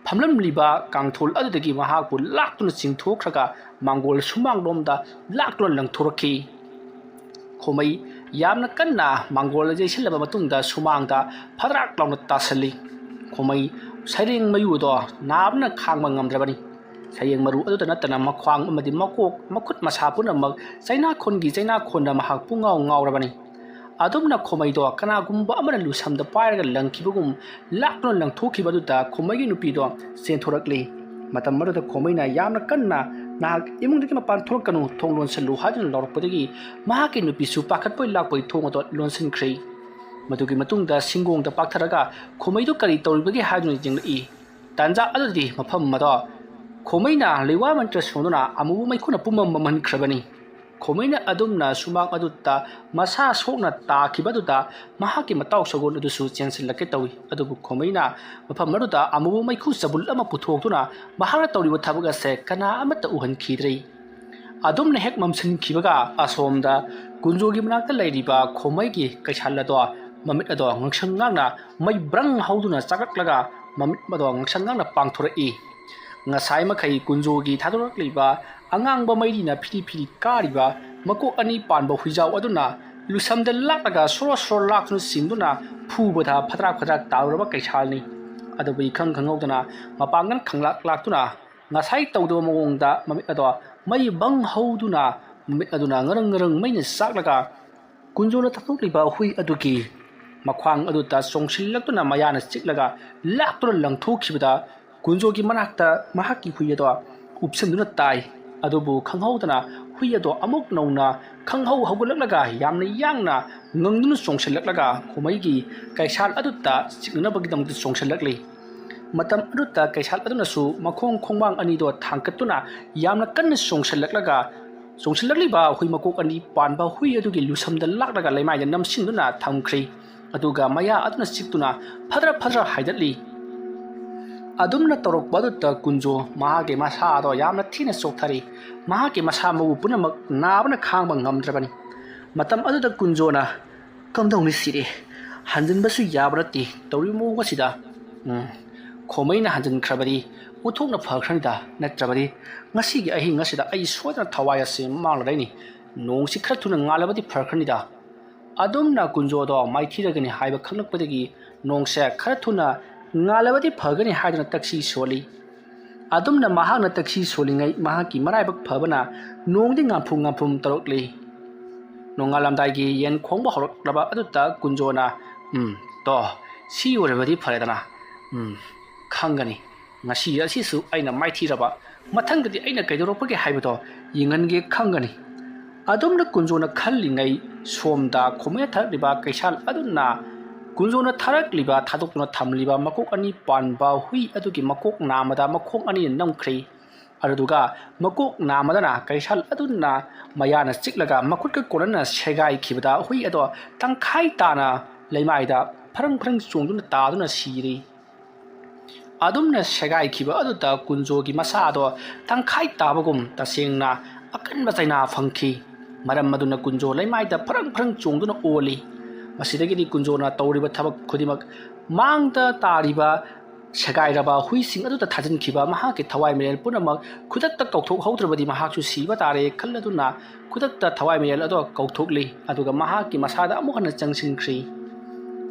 ꯐꯝꯂꯝꯂꯤꯕ ꯀꯥꯡꯊꯣꯜ ꯑꯗꯨꯗꯒꯤ ꯃꯍꯥꯛꯄꯨ ꯂꯥꯛꯇꯨꯅ ꯆꯤꯡꯊꯣꯛꯈ꯭ꯔꯒ ꯃꯥꯡꯒꯣꯜ ꯁꯨꯃꯥꯡꯂꯣꯝꯗ ꯂꯥꯛꯇꯨꯅ ꯂꯪꯊꯣꯔꯛꯈꯤ꯫ ꯈꯣꯃꯩ ꯌꯥꯝꯅ ꯀꯟꯅ ꯃꯥꯡꯒꯣꯜ ꯌꯩꯁꯤꯜꯂꯕ ꯃꯇꯨꯡꯗ ꯁꯨꯃꯥꯡꯗ ꯐꯗ꯭ꯔꯥꯛ ꯂꯥꯎꯅ ꯇꯥꯁꯜꯂꯤ꯫ ꯈꯣꯃꯩ ꯁꯩꯔꯦꯡ ꯃꯌꯨꯗꯣ ꯅꯥꯕꯅ ꯈꯥꯡꯕ ꯉꯝꯗ꯭ꯔꯕꯅꯤ꯫ ꯁꯩꯔꯦꯡ ꯃꯔꯨ ꯑꯗꯨꯗ ꯅꯠꯇꯅ ꯃꯈ꯭ꯋꯥꯡ ꯑꯃꯗꯤ ꯃꯀꯣꯛ, ꯃꯈꯨꯠ ꯃꯁꯥ ꯄꯨꯝꯅꯃꯛ ꯆꯩꯅꯥꯈꯣꯟꯒꯤ ꯆꯩꯅꯥꯈꯣꯟꯗ ꯃꯍꯥꯛ ꯄꯨꯡꯉꯥꯎ ꯉꯥꯎꯔꯕꯅꯤ꯫ ꯑꯗꯨꯝꯅ ꯈꯣꯃꯩꯗꯣ ꯀꯅꯥꯒꯨꯝꯕ ꯑꯃꯅ ꯂꯨꯁꯝꯗ ꯄꯥꯏꯔꯒ ꯂꯪꯈꯤꯕꯒꯨꯝ ꯂꯥꯛꯇꯨꯅ ꯂꯪꯊꯣꯛꯈꯤꯕ ꯑꯗꯨꯗ ꯈꯣꯃꯩꯒꯤ ꯅꯨꯄꯤꯗꯣ ꯆꯦꯟꯊꯣꯔꯛꯂꯤ꯫ ꯃꯇꯝ ꯑꯗꯨꯗ ꯈꯣꯃꯩꯅ ꯌꯥꯝꯅ ꯀꯟꯅ "ꯅꯍꯥꯛ ꯏꯃꯨꯡꯗꯒꯤ ꯃꯄꯥꯟ ꯊꯣꯛꯂꯛꯀꯅꯨ, ꯊꯣꯡ ꯂꯣꯟꯁꯤꯜꯂꯨ" ꯍꯥꯏꯗꯨꯅ ꯂꯥꯎꯔꯛꯄꯗꯒꯤ ꯃꯍꯥꯛꯀꯤ ꯅꯨꯄꯤꯁꯨ ꯄꯥꯈꯠꯄꯣꯏ ꯂꯥꯛꯄꯣꯏ ꯊꯣꯡ ꯑꯗꯣ ꯂꯣꯟꯁꯤꯟꯈ꯭ꯔꯦ꯫ ꯃꯗꯨꯒꯤ ꯃꯇꯨꯡꯗ ꯁꯤꯡꯒꯣꯡꯗ ꯄꯥꯛꯊꯔꯒ ꯈꯣꯃꯩꯗꯨ ꯀꯔꯤ ꯇꯧꯔꯤꯕꯒꯦ ꯍꯥꯏꯗꯨꯅ ꯌꯦꯡꯂꯛꯏ꯫ ꯇꯥꯟꯖꯥ ꯑꯗꯨꯗꯤ ꯃꯐꯝ ꯑꯗꯣ ꯈꯣꯃꯩꯅ ꯂꯩꯋꯥ ꯃꯟꯇ꯭ꯔ ꯁꯣꯟꯗꯨꯅ ꯑꯃꯨꯕ ꯃꯩꯈꯨꯅ ꯄꯨꯝꯃꯝ ꯃꯝꯍꯟꯈ꯭ꯔꯕꯅꯤ꯫ ꯈꯣꯃꯩꯅ ꯑꯗꯨꯝꯅ ꯁꯨꯃꯥꯡ ꯑꯗꯨꯗ ꯃꯁꯥ ꯁꯣꯛꯅ ꯇꯥꯈꯤꯕ ꯑꯗꯨꯗ ꯃꯍꯥꯛꯀꯤ ꯃꯇꯥꯎ ꯁꯒꯣꯜ ꯑꯗꯨꯁꯨ ꯆꯦꯟꯁꯤꯜꯂꯛꯀꯦ ꯇꯧꯏ꯫ ꯑꯗꯨꯕꯨ ꯈꯣꯃꯩꯅ ꯃꯐꯝ ꯑꯗꯨꯗ ꯑꯃꯨꯕ ꯃꯩꯈꯨ ꯆꯕꯨꯜ ꯑꯃ ꯄꯨꯊꯣꯛꯇꯨꯅ ꯃꯍꯥꯛꯅ ꯇꯧꯔꯤꯕ ꯊꯕꯛ ꯑꯁꯦ ꯀꯅꯥ ꯑꯃꯠꯇ ꯎꯍꯟꯈꯤꯗ꯭ꯔꯦ꯫ ꯑꯗꯨꯝꯅ ꯍꯦꯛ ꯃꯝꯁꯤꯟꯈꯤꯕꯒ ꯑꯁꯣꯝꯗ ꯀꯨꯟꯖꯣꯒꯤ ꯃꯅꯥꯛꯇ ꯂꯩꯔꯤꯕ ꯈꯣꯃꯩꯒꯤ ꯀꯩꯁꯥꯜ ꯑꯗꯣ ꯃꯃꯤꯠ ꯑꯗꯣ ꯉꯛꯁꯪ ꯉꯥꯡꯅ ꯃꯩ ꯕ꯭ꯔꯪ ꯍꯧꯗꯨꯅ ꯆꯥꯛꯂꯛꯂꯒ ꯃꯃꯤꯠ ꯑꯗꯣ ꯉꯛꯁꯪ ꯉꯥꯡꯅ ꯄꯥꯡꯊꯣꯔꯛꯏ꯫ ꯉꯁꯥꯏ ꯃꯈꯩ ꯀꯨꯟꯖꯣꯒꯤ ꯊꯥꯗꯣꯔꯛꯂꯤꯕ ꯑꯉꯥꯡꯕ ꯃꯩꯔꯤꯅ ꯐꯤꯔꯤ ꯐꯤꯔꯤ ꯀꯥꯔꯤꯕ ꯃꯀꯣꯛ ꯑꯅꯤ ꯄꯥꯟꯕ ꯍꯨꯏꯖꯥꯎ ꯑꯗꯨꯅ ꯂꯨꯁꯝꯗ ꯂꯥꯛꯂꯒ ꯁꯣꯔꯣ ꯁꯣꯔꯣ ꯂꯥꯛꯇꯨꯅ ꯆꯤꯡꯗꯨꯅ ꯐꯨꯕꯗ ꯐꯗ꯭ꯔꯥꯛ ꯐꯗ꯭ꯔꯥꯛ ꯇꯥꯔꯨꯔꯕ ꯀꯩꯁꯥꯜꯅꯤ꯫ ꯑꯗꯨꯕꯨ ꯏꯈꯪ ꯈꯪꯍꯧꯗꯅ ꯃꯄꯥꯡꯒꯜ ꯈꯪꯂꯥꯛ ꯂꯥꯛꯇꯨꯅ ꯉꯁꯥꯏ ꯇꯧꯗꯕ ꯃꯑꯣꯡꯗ ꯃꯃꯤꯠ ꯑꯗꯣ ꯃꯩ ꯕꯪ ꯍꯧꯗꯨꯅ ꯃꯃꯤꯠ ꯑꯗꯨꯅ ꯉꯔꯪ ꯉꯔꯪ ꯃꯩꯅ ꯆꯥꯛꯂꯒ ꯀꯨꯟꯖꯣꯅ ꯊꯥꯗꯣꯛꯂꯤꯕ ꯍꯨꯏ ꯑꯗꯨꯒꯤ ꯃꯈ꯭ꯋꯥꯡ ꯑꯗꯨꯗ ꯆꯣꯡꯁꯤꯜꯂꯛꯇꯨꯅ ꯃꯌꯥꯅ ꯆꯤꯛꯂꯒ ꯂꯥꯛꯇꯨꯅ ꯂꯪꯊꯣꯛꯈꯤꯕꯗ ꯀꯨꯟꯖꯣꯒꯤ ꯃꯅꯥꯛꯇ ꯃꯍꯥꯛꯀꯤ ꯍꯨꯏ ꯑꯗꯣ ꯎꯞꯁꯤꯟꯗꯨꯅ ꯇꯥꯏ꯫ ꯑꯗꯨꯕꯨ ꯈꯪꯍꯧꯗꯅ ꯍꯨꯏ ꯑꯗꯣ ꯑꯃꯨꯛ ꯅꯧꯅ ꯈꯪꯍꯧ ꯍꯧꯒꯠꯂꯛꯂꯒ ꯌꯥꯝꯅ ꯌꯥꯡꯅ ꯉꯪꯗꯨꯅ ꯆꯣꯡꯁꯤꯜꯂꯛꯂꯒ ꯈꯣꯃꯩꯒꯤ ꯀꯩꯁꯥꯜ ꯑꯗꯨꯗ ꯆꯤꯛꯅꯅꯕꯒꯤꯗꯃꯛꯇ ꯆꯣꯡꯁꯤꯜꯂꯛꯂꯤ꯫ ꯃꯇꯝ ꯑꯗꯨꯗ ꯀꯩꯁꯥꯜ ꯑꯗꯨꯅꯁꯨ ꯃꯈꯣꯡ ꯈꯣꯡꯕꯥꯡ ꯑꯅꯤꯗꯣ ꯊꯥꯡꯒꯠꯇꯨꯅ ꯌꯥꯝꯅ ꯀꯟꯅ ꯆꯣꯡꯁꯤꯜꯂꯛꯂꯒ ꯆꯣꯡꯁꯤꯜꯂꯛꯂꯤꯕ ꯍꯨꯏ ꯃꯀꯣꯛ ꯑꯅꯤ ꯄꯥꯟꯕ ꯍꯨꯏ ꯑꯗꯨꯒꯤ ꯂꯨꯁꯝꯗ ꯂꯥꯛꯂꯒ ꯂꯩꯃꯥꯏꯗ ꯅꯝꯁꯤꯟꯗꯨꯅ ꯊꯝꯈ꯭ꯔꯤ꯫ ꯑꯗꯨꯒ ꯃꯌꯥ ꯑꯗꯨꯅ ꯆꯤꯛꯇꯨꯅ ꯐꯗ꯭ꯔ ꯐꯗ꯭ꯔ ꯍꯥꯏꯗꯠꯂꯤ꯫ ꯑꯗꯨꯝꯅ ꯇꯧꯔꯛꯄ ꯑꯗꯨꯗ ꯀꯨꯟꯖꯣ ꯃꯍꯥꯛꯀꯤ ꯃꯁꯥ ꯑꯗꯣ ꯌꯥꯝꯅ ꯊꯤꯅ ꯆꯣꯛꯊꯔꯤ꯫ ꯃꯍꯥꯛꯀꯤ ꯃꯁꯥ ꯃꯎ ꯄꯨꯝꯅꯃꯛ ꯅꯥꯕꯅ ꯈꯥꯡꯕ ꯉꯝꯗ꯭ꯔꯕꯅꯤ꯫ ꯃꯇꯝ ꯑꯗꯨꯗ ꯀꯨꯟꯖꯣꯅ "ꯀꯝꯗꯧꯅꯤ ꯁꯤꯔꯦ? ꯍꯟꯖꯤꯟꯕꯁꯨ ꯌꯥꯕ ꯅꯠꯇꯦ ꯇꯧꯔꯤꯕ ꯃꯑꯣꯡ ꯑꯁꯤꯗ꯫ ꯎꯝ, ꯈꯣꯃꯩꯅ ꯍꯟꯖꯤꯟꯈ꯭ꯔꯕꯗꯤ ꯎꯊꯣꯛꯅ ꯐꯈ꯭ꯔꯅꯤꯗ, ꯅꯠꯇ꯭ꯔꯕꯗꯤ ꯉꯁꯤꯒꯤ ꯑꯍꯤꯡ ꯑꯁꯤꯗ ꯑꯩ ꯁꯣꯏꯗꯅ ꯊꯋꯥꯏ ꯑꯁꯤ ꯃꯥꯡꯂꯔꯅꯤ꯫ ꯅꯣꯡꯁꯤ ꯈꯔ ꯊꯨꯅ ꯉꯥꯜꯂꯕꯗꯤ ꯐꯈ꯭ꯔꯅꯤꯗ"꯫ ꯑꯗꯨꯝꯅ ꯀꯨꯟꯖꯣꯗꯣ ꯃꯥꯏꯊꯤꯔꯒꯅꯤ ꯍꯥꯏꯕ ꯈꯪꯂꯛꯄꯗꯒꯤ ꯅꯣꯡꯁꯦ ꯈꯔ ꯊꯨꯅ ꯉꯥꯜꯂꯕꯗꯤ ꯐꯒꯅꯤ ꯍꯥꯏꯗꯨꯅ ꯇꯛꯁꯤ ꯁꯣꯜꯂꯤ꯫ ꯑꯗꯨꯝꯅ ꯃꯍꯥꯛꯅ ꯇꯛꯁꯤ ꯁꯣꯜꯂꯤꯉꯩ ꯃꯍꯥꯛꯀꯤ ꯃꯔꯥꯏꯕꯛ ꯐꯕꯅ ꯅꯣꯡꯗꯤ ꯉꯥꯝꯐꯨ ꯉꯥꯝꯐꯨꯝ ꯇꯧꯔꯛꯂꯤ꯫ ꯅꯣꯡꯉꯥꯜꯂꯝꯗꯥꯏꯒꯤ ꯌꯦꯟ ꯈꯣꯡꯕ ꯍꯧꯔꯛꯂꯕ ꯑꯗꯨꯗ ꯀꯨꯟꯖꯣꯅ, "ꯎꯝ, ꯇꯣ, ꯁꯤ ꯑꯣꯏꯔꯕꯗꯤ ꯐꯔꯦꯗꯅ꯫ ꯎꯝ, ꯈꯪꯒꯅꯤ꯫ ꯉꯁꯤ ꯑꯁꯤꯁꯨ ꯑꯩꯅ ꯃꯥꯏꯊꯤꯔꯕ꯫ ꯃꯊꯪꯗꯗꯤ ꯑꯩꯅ ꯀꯩꯗꯧꯔꯛꯄꯒꯦ ꯍꯥꯏꯕꯗꯣ ꯌꯦꯡꯍꯟꯒꯦ ꯈꯪꯒꯅꯤ"꯫ ꯑꯗꯨꯝꯅ ꯀꯨꯟꯖꯣꯅ ꯈꯜꯂꯤꯉꯩ ꯁꯣꯝꯗ ꯈꯣꯃꯩꯅ ꯊꯥꯔꯛꯂꯤꯕ ꯀꯩꯁꯥꯜ ꯑꯗꯨꯅ ꯀꯨꯟꯖꯣꯅ ꯊꯥꯔꯛꯂꯤꯕ, ꯊꯥꯗꯣꯛꯇꯨꯅ ꯊꯝꯂꯤꯕ ꯃꯀꯣꯛ ꯑꯅꯤ ꯄꯥꯟꯕ ꯍꯨꯏ ꯑꯗꯨꯒꯤ ꯃꯀꯣꯛ ꯅꯥꯝꯃꯗ ꯃꯈꯣꯡ ꯑꯅꯤꯅ ꯅꯝꯈ꯭ꯔꯦ꯫ ꯑꯗꯨꯗꯨꯒ ꯃꯀꯣꯛ ꯅꯥꯝꯃꯗꯅ ꯀꯩꯁꯥꯜ ꯑꯗꯨꯅ ꯃꯌꯥꯅ ꯆꯤꯛꯂꯒ ꯃꯈꯨꯠꯀ ꯀꯣꯟꯅꯅ ꯁꯦꯒꯥꯏꯈꯤꯕꯗ ꯍꯨꯏ ꯑꯗꯣ ꯇꯪꯈꯥꯏ ꯇꯥꯅ ꯂꯩꯃꯥꯏꯗ ꯐꯔꯪ ꯐꯔꯪ ꯆꯣꯡꯗꯨꯅ ꯇꯥꯗꯨꯅ ꯁꯤꯔꯦ꯫ ꯑꯗꯨꯝꯅ ꯁꯦꯒꯥꯏꯈꯤꯕ ꯑꯗꯨꯗ ꯀꯨꯟꯖꯣꯒꯤ ꯃꯁꯥ ꯑꯗꯣ ꯇꯪꯈꯥꯏ ꯇꯥꯕꯒꯨꯝ ꯇꯁꯦꯡꯅ ꯑꯀꯟꯕ ꯆꯩꯅꯥ ꯐꯪꯈꯤ꯫ ꯃꯔꯝ ꯑꯗꯨꯅ ꯀꯨꯟꯖꯣ ꯂꯩꯃꯥꯏꯗ ꯐꯔꯪ ꯐꯔꯪ ꯆꯣꯡꯗꯨꯅ ꯑꯣꯜꯂꯤ꯫ ꯃꯁꯤꯗꯒꯤꯗꯤ ꯀꯨꯟꯖꯣꯅ ꯇꯧꯔꯤꯕ ꯊꯕꯛ ꯈꯨꯗꯤꯡꯃꯛ ꯃꯥꯡꯗ ꯇꯥꯔꯤꯕ ꯁꯦꯒꯥꯏꯔꯕ ꯍꯨꯏꯁꯤꯡ ꯑꯗꯨꯗ ꯊꯥꯖꯤꯟꯈꯤꯕ ꯃꯍꯥꯛꯀꯤ ꯊꯋꯥꯏ ꯃꯔꯦꯜ ꯄꯨꯝꯅꯃꯛ ꯈꯨꯗꯛꯇ ꯀꯧꯊꯣꯛꯍꯧꯗ꯭ꯔꯕꯗꯤ ꯃꯍꯥꯛꯁꯨ ꯁꯤꯕ ꯇꯥꯔꯦ ꯈꯜꯂꯗꯨꯅ ꯈꯨꯗꯛꯇ ꯊꯋꯥꯏ ꯃꯔꯦꯜ ꯑꯗꯣ ꯀꯧꯊꯣꯛꯂꯤ꯫ ꯑꯗꯨꯒ ꯃꯍꯥꯛꯀꯤ ꯃꯁꯥꯗ ꯑꯃꯨꯛ ꯍꯟꯅ ꯆꯪꯁꯤꯟꯈ꯭ꯔꯤ꯫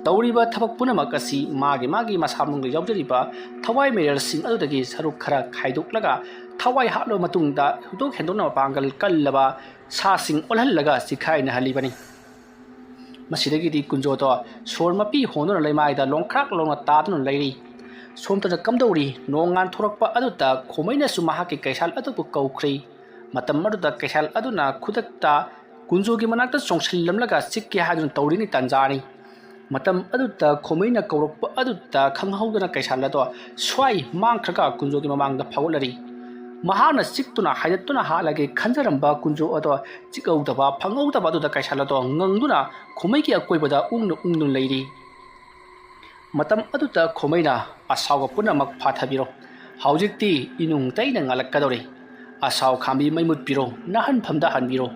ꯇꯧꯔꯤꯕ ꯊꯕꯛ ꯄꯨꯝꯅꯃꯛ ꯑꯁꯤ ꯃꯥꯒꯤ ꯃꯥꯒꯤ ꯃꯁꯥ ꯃꯅꯨꯡꯗ ꯌꯥꯎꯖꯔꯤꯕ ꯊꯋꯥꯏ ꯃꯔꯦꯜꯁꯤꯡ ꯑꯗꯨꯗꯒꯤ ꯁꯔꯨꯛ ꯈꯔ ꯈꯥꯏꯗꯣꯛꯂꯒ ꯊꯋꯥꯏ ꯍꯥꯠꯂꯕ ꯃꯇꯨꯡꯗ ꯍꯦꯟꯗꯣꯛ ꯍꯦꯟꯗꯣꯛꯅ ꯃꯄꯥꯡꯒꯜ ꯀꯜꯂꯕ ꯁꯥꯁꯤꯡ ꯑꯣꯜꯍꯜꯂꯒ ꯆꯤꯈꯥꯏꯅꯍꯜꯂꯤꯕꯅꯤ꯫ ꯃꯁꯤꯗꯒꯤꯗꯤ ꯀꯨꯟꯖꯣꯗꯣ ꯁꯣꯔ ꯃꯄꯤ ꯍꯣꯟꯗꯨꯅ ꯂꯩꯃꯥꯏꯗ ꯂꯣꯡꯈ꯭ꯔꯥꯛ ꯂꯣꯡꯅ ꯇꯥꯗꯨꯅ ꯂꯩꯔꯤ꯫ ꯁꯣꯝꯇꯅ ꯀꯝꯗꯧꯔꯤ? ꯅꯣꯡ ꯉꯥꯟꯊꯣꯔꯛꯄ ꯑꯗꯨꯗ ꯈꯣꯃꯩꯅꯁꯨ ꯃꯍꯥꯛꯀꯤ ꯀꯩꯁꯥꯜ ꯑꯗꯨꯕꯨ ꯀꯧꯈ꯭ꯔꯦ꯫ ꯃꯇꯝ ꯑꯗꯨꯗ ꯀꯩꯁꯥꯜ ꯑꯗꯨꯅ ꯈꯨꯗꯛꯇ ꯀꯨꯟꯖꯣꯒꯤ ꯃꯅꯥꯛꯇ ꯆꯣꯡꯁꯤꯜꯂꯝꯂꯒ ꯆꯤꯛꯀꯦ ꯍꯥꯏꯗꯨꯅ ꯇꯧꯔꯤꯉꯩ ꯇꯥꯟꯖꯥꯅꯤ꯫ ꯃꯇꯝ ꯑꯗꯨꯗ ꯈꯣꯃꯩꯅ ꯀꯧꯔꯛꯄ ꯑꯗꯨꯗ ꯈꯪꯍꯧꯗꯅ ꯀꯩꯁꯥꯜ ꯑꯗꯣ ꯁ꯭ꯋꯥꯏ ꯃꯥꯡꯈ꯭ꯔꯒ ꯀꯨꯟꯖꯣꯒꯤ ꯃꯃꯥꯡꯗ ꯐꯥꯎꯒꯠꯂꯔꯤ꯫ ꯃꯍꯥꯛꯅ ꯆꯤꯛꯇꯨꯅ ꯍꯥꯏꯗꯠꯇꯨꯅ ꯍꯥꯠꯂꯒꯦ ꯈꯟꯖꯔꯝꯕ ꯀꯨꯟꯖꯣ ꯑꯗꯣ ꯆꯤꯛꯍꯧꯗꯕ ꯐꯪꯍꯧꯗꯕ ꯑꯗꯨꯗ ꯀꯩꯁꯥꯜ ꯑꯗꯣ ꯉꯪꯗꯨꯅ ꯈꯣꯃꯩꯒꯤ ꯑꯀꯣꯏꯕꯗ ꯎꯪꯅ ꯎꯪꯗꯨꯅ ꯂꯩꯔꯤ꯫ ꯃꯇꯝ ꯑꯗꯨꯗ ꯈꯣꯃꯩꯅ, "ꯑꯁꯥꯎꯕ ꯄꯨꯝꯅꯃꯛ ꯐꯥꯊꯕꯤꯔꯣ꯫ ꯍꯧꯖꯤꯛꯇꯤ ꯏꯅꯨꯡ ꯇꯩꯅ ꯉꯥꯜꯂꯛꯀꯗꯧꯔꯦ꯫ ꯑꯁꯥꯎ ꯈꯥꯝꯕꯤ ꯃꯩ ꯃꯨꯠꯄꯤꯔꯣ, ꯅꯥꯍꯟꯐꯝꯗ ꯍꯟꯕꯤꯔꯣ"꯫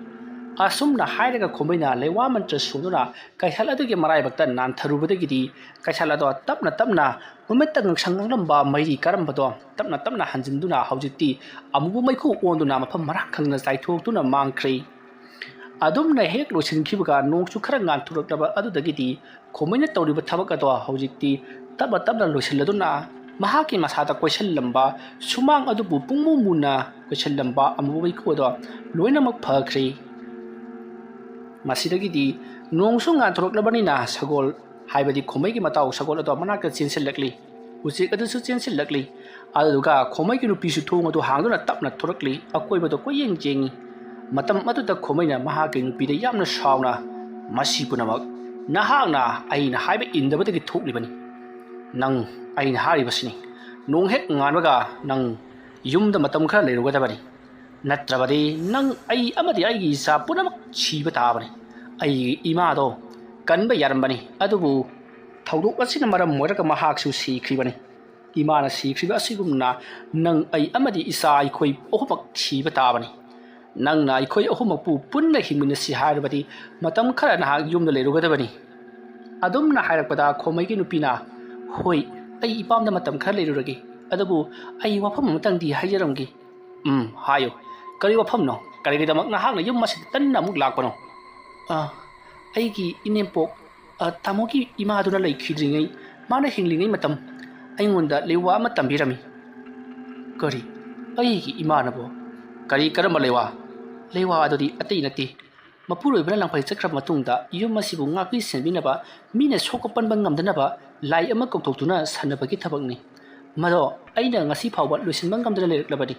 ꯑꯁꯨꯝꯅ ꯍꯥꯏꯔꯒ ꯈꯣꯃꯩꯅ ꯂꯩꯋꯥ ꯃꯟꯇ꯭ꯔ ꯁꯣꯟꯗꯨꯅ ꯀꯩꯁꯥꯜ ꯑꯗꯨꯒꯤ ꯃꯔꯥꯏꯕꯛꯇ ꯅꯥꯟꯊꯔꯨꯕꯗꯒꯤꯗꯤ ꯀꯩꯁꯥꯜ ꯑꯗꯣ ꯇꯞꯅ ꯇꯞꯅ ꯃꯃꯤꯠꯇ ꯉꯥꯡꯁꯪ ꯉꯥꯡꯂꯝꯕ ꯃꯩꯔꯤ ꯀꯥꯔꯝꯕꯗꯣ ꯇꯞꯅ ꯇꯞꯅ ꯍꯟꯖꯤꯟꯗꯨꯅ ꯍꯧꯖꯤꯛꯇꯤ ꯑꯃꯨꯕ ꯃꯩꯈꯨ ꯑꯣꯟꯗꯨꯅ ꯃꯐꯝ ꯃꯔꯥꯡ ꯈꯪꯗꯅ ꯆꯥꯏꯊꯣꯛꯇꯨꯅ ꯃꯥꯡꯈ꯭ꯔꯦ꯫ ꯑꯗꯨꯝꯅ ꯍꯦꯛ ꯂꯣꯏꯁꯤꯟꯈꯤꯕꯒ ꯅꯣꯡꯁꯨ ꯈꯔ ꯉꯥꯟꯊꯣꯔꯛꯂꯕ ꯑꯗꯨꯗꯒꯤꯗꯤ ꯈꯣꯃꯩꯅ ꯇꯧꯔꯤꯕ ꯊꯕꯛ ꯑꯗꯣ ꯍꯧꯖꯤꯛꯇꯤ ꯇꯞꯅ ꯇꯞꯅ ꯂꯣꯏꯁꯤꯜꯂꯗꯨꯅ ꯃꯍꯥꯛꯀꯤ ꯃꯁꯥꯗ ꯀꯣꯏꯁꯤꯜꯂꯝꯕ ꯁꯨꯃꯥꯡ ꯑꯗꯨꯕꯨ ꯄꯨꯡꯃꯨ ꯃꯨꯅ ꯀꯣꯏꯁꯤꯜꯂꯝꯕ ꯑꯃꯨꯕ ꯃꯩꯈꯨ ꯑꯗꯣ ꯂꯣꯏꯅꯃꯛ ꯐꯈ꯭ꯔꯦ꯫ ꯃꯁꯤꯗꯒꯤꯗꯤ ꯅꯣꯡꯁꯨ ꯉꯥꯟꯊꯣꯔꯛꯂꯕꯅꯤꯅ ꯁꯒꯣꯜ, ꯍꯥꯏꯕꯗꯤ ꯈꯣꯃꯩꯒꯤ ꯃꯇꯥꯎ ꯁꯒꯣꯜ ꯑꯗꯣ ꯃꯅꯥꯛꯇ ꯆꯦꯟꯁꯤꯜꯂꯛꯂꯤ꯫ ꯎꯆꯦꯛ ꯑꯗꯨꯁꯨ ꯆꯦꯟꯁꯤꯜꯂꯛꯂꯤ꯫ ꯑꯗꯨꯒ ꯈꯣꯃꯩꯒꯤ ꯅꯨꯄꯤꯁꯨ ꯊꯣꯡ ꯑꯗꯨ ꯍꯥꯡꯗꯨꯅ ꯇꯞꯅ ꯊꯣꯔꯛꯂꯤ꯫ ꯑꯀꯣꯏꯕꯗ ꯀꯣꯏꯌꯦꯡ ꯌꯦꯡꯉꯤ꯫ ꯃꯇꯝ ꯑꯗꯨꯗ ꯈꯣꯃꯩꯅ ꯃꯍꯥꯛꯀꯤ ꯅꯨꯄꯤꯗ ꯌꯥꯝꯅ ꯁꯥꯎꯅ, "ꯃꯁꯤ ꯄꯨꯝꯅꯃꯛ ꯅꯍꯥꯛꯅ ꯑꯩꯅ ꯍꯥꯏꯕ ꯏꯟꯗꯕꯗꯒꯤ ꯊꯣꯛꯂꯤꯕꯅꯤ꯫ ꯅꯪ ꯑꯩꯅ ꯍꯥꯏꯔꯤꯕꯁꯤꯅꯤ, ꯅꯣꯡ ꯍꯦꯛ ꯉꯥꯟꯕꯒ ꯅꯪ ꯌꯨꯝꯗ ꯃꯇꯝ ꯈꯔ ꯂꯩꯔꯨꯒꯗꯕꯅꯤ꯫ ꯅꯠꯇ꯭ꯔꯕꯗꯤ ꯅꯪ, ꯑꯩ ꯑꯃꯗꯤ ꯑꯩꯒꯤ ꯏꯆꯥ ꯄꯨꯝꯅꯃꯛ ꯁꯤꯕ ꯇꯥꯕꯅꯤ꯫ ꯑꯩꯒꯤ ꯏꯃꯥꯗꯣ ꯀꯟꯕ ꯌꯥꯔꯝꯕꯅꯤ, ꯑꯗꯨꯕꯨ ꯊꯧꯗꯣꯛ ꯑꯁꯤꯅ ꯃꯔꯝ ꯑꯣꯏꯔꯒ ꯃꯍꯥꯛꯁꯨ ꯁꯤꯈ꯭ꯔꯤꯕꯅꯤ꯫ ꯏꯃꯥꯅ ꯁꯤꯈ꯭ꯔꯤꯕ ꯑꯁꯤꯒꯨꯝꯅ ꯅꯪ, ꯑꯩ ꯑꯃꯗꯤ ꯏꯆꯥ ꯑꯩꯈꯣꯏ ꯑꯍꯨꯝꯃꯛ ꯊꯤꯕ ꯇꯥꯕꯅꯤ꯫ ꯅꯪꯅ ꯑꯩꯈꯣꯏ ꯑꯍꯨꯝꯃꯛꯄꯨ ꯄꯨꯟꯅ ꯍꯤꯡꯃꯤꯟꯅꯁꯤ ꯍꯥꯏꯔꯕꯗꯤ ꯃꯇꯝ ꯈꯔ ꯅꯍꯥꯛ ꯌꯨꯝꯗ ꯂꯩꯔꯨꯒꯗꯕꯅꯤ"꯫ ꯑꯗꯨꯝꯅ ꯍꯥꯏꯔꯛꯄꯗ ꯈꯣꯃꯩꯒꯤ ꯅꯨꯄꯤꯅ, "ꯍꯣꯏ, ꯑꯩ ꯏꯄꯥꯝꯗ ꯃꯇꯝ ꯈꯔ ꯂꯩꯔꯨꯔꯒꯦ, ꯑꯗꯨꯕꯨ ꯑꯩ ꯋꯥꯐꯝ ꯑꯃꯇꯪꯗꯤ ꯍꯥꯏꯖꯔꯝꯒꯦ"꯫ "ꯎꯝ, ꯍꯥꯏꯌꯨ꯫ ꯀꯔꯤ ꯋꯥꯐꯝꯅꯣ? ꯀꯔꯤꯒꯤꯗꯃꯛ ꯅꯍꯥꯛꯅ ꯌꯨꯝ ꯑꯁꯤꯗ ꯇꯟꯅ ꯑꯃꯨꯛ ꯂꯥꯛꯄꯅꯣ?" "ꯑ, ꯑꯩꯒꯤ ꯏꯅꯦꯝꯄꯣꯛ, ꯑ, ꯇꯥꯃꯣꯒꯤ ꯏꯃꯥꯗꯨꯅ ꯂꯩꯈꯤꯗ꯭ꯔꯤꯉꯩ, ꯃꯥꯅ ꯍꯤꯡꯂꯤꯉꯩ ꯃꯇꯝ ꯑꯩꯉꯣꯟꯗ ꯂꯩꯋꯥ ꯑꯃ ꯇꯝꯕꯤꯔꯝꯃꯤ"꯫ "ꯀꯔꯤ? ꯑꯩꯒꯤ ꯏꯃꯥꯅꯕꯣ? ꯀꯔꯤ, ꯀꯔꯝꯕ ꯂꯩꯋꯥ?" "ꯂꯩꯋꯥ ꯑꯗꯨꯗꯤ ꯑꯇꯩ ꯅꯠꯇꯦ꯫ ꯃꯄꯨꯔꯣꯏꯕꯅ ꯂꯪꯐꯩ ꯆꯠꯈ꯭ꯔꯕ ꯃꯇꯨꯡꯗ ꯌꯨꯝ ꯑꯁꯤꯕꯨ ꯉꯥꯛꯄꯤ ꯁꯦꯟꯕꯤꯅꯕ, ꯃꯤꯅ ꯁꯣꯛꯄ ꯄꯟꯕ ꯉꯝꯗꯅꯕ ꯂꯥꯏ ꯑꯃ ꯀꯧꯊꯣꯛꯇꯨꯅ ꯁꯥꯟꯅꯕꯒꯤ ꯊꯕꯛꯅꯤ꯫ ꯃꯗꯣ ꯑꯩꯅ ꯉꯁꯤ ꯐꯥꯎꯕ ꯂꯣꯏꯁꯤꯟꯕ ꯉꯝꯗꯅ ꯂꯩꯔꯛꯂꯕꯅꯤ꯫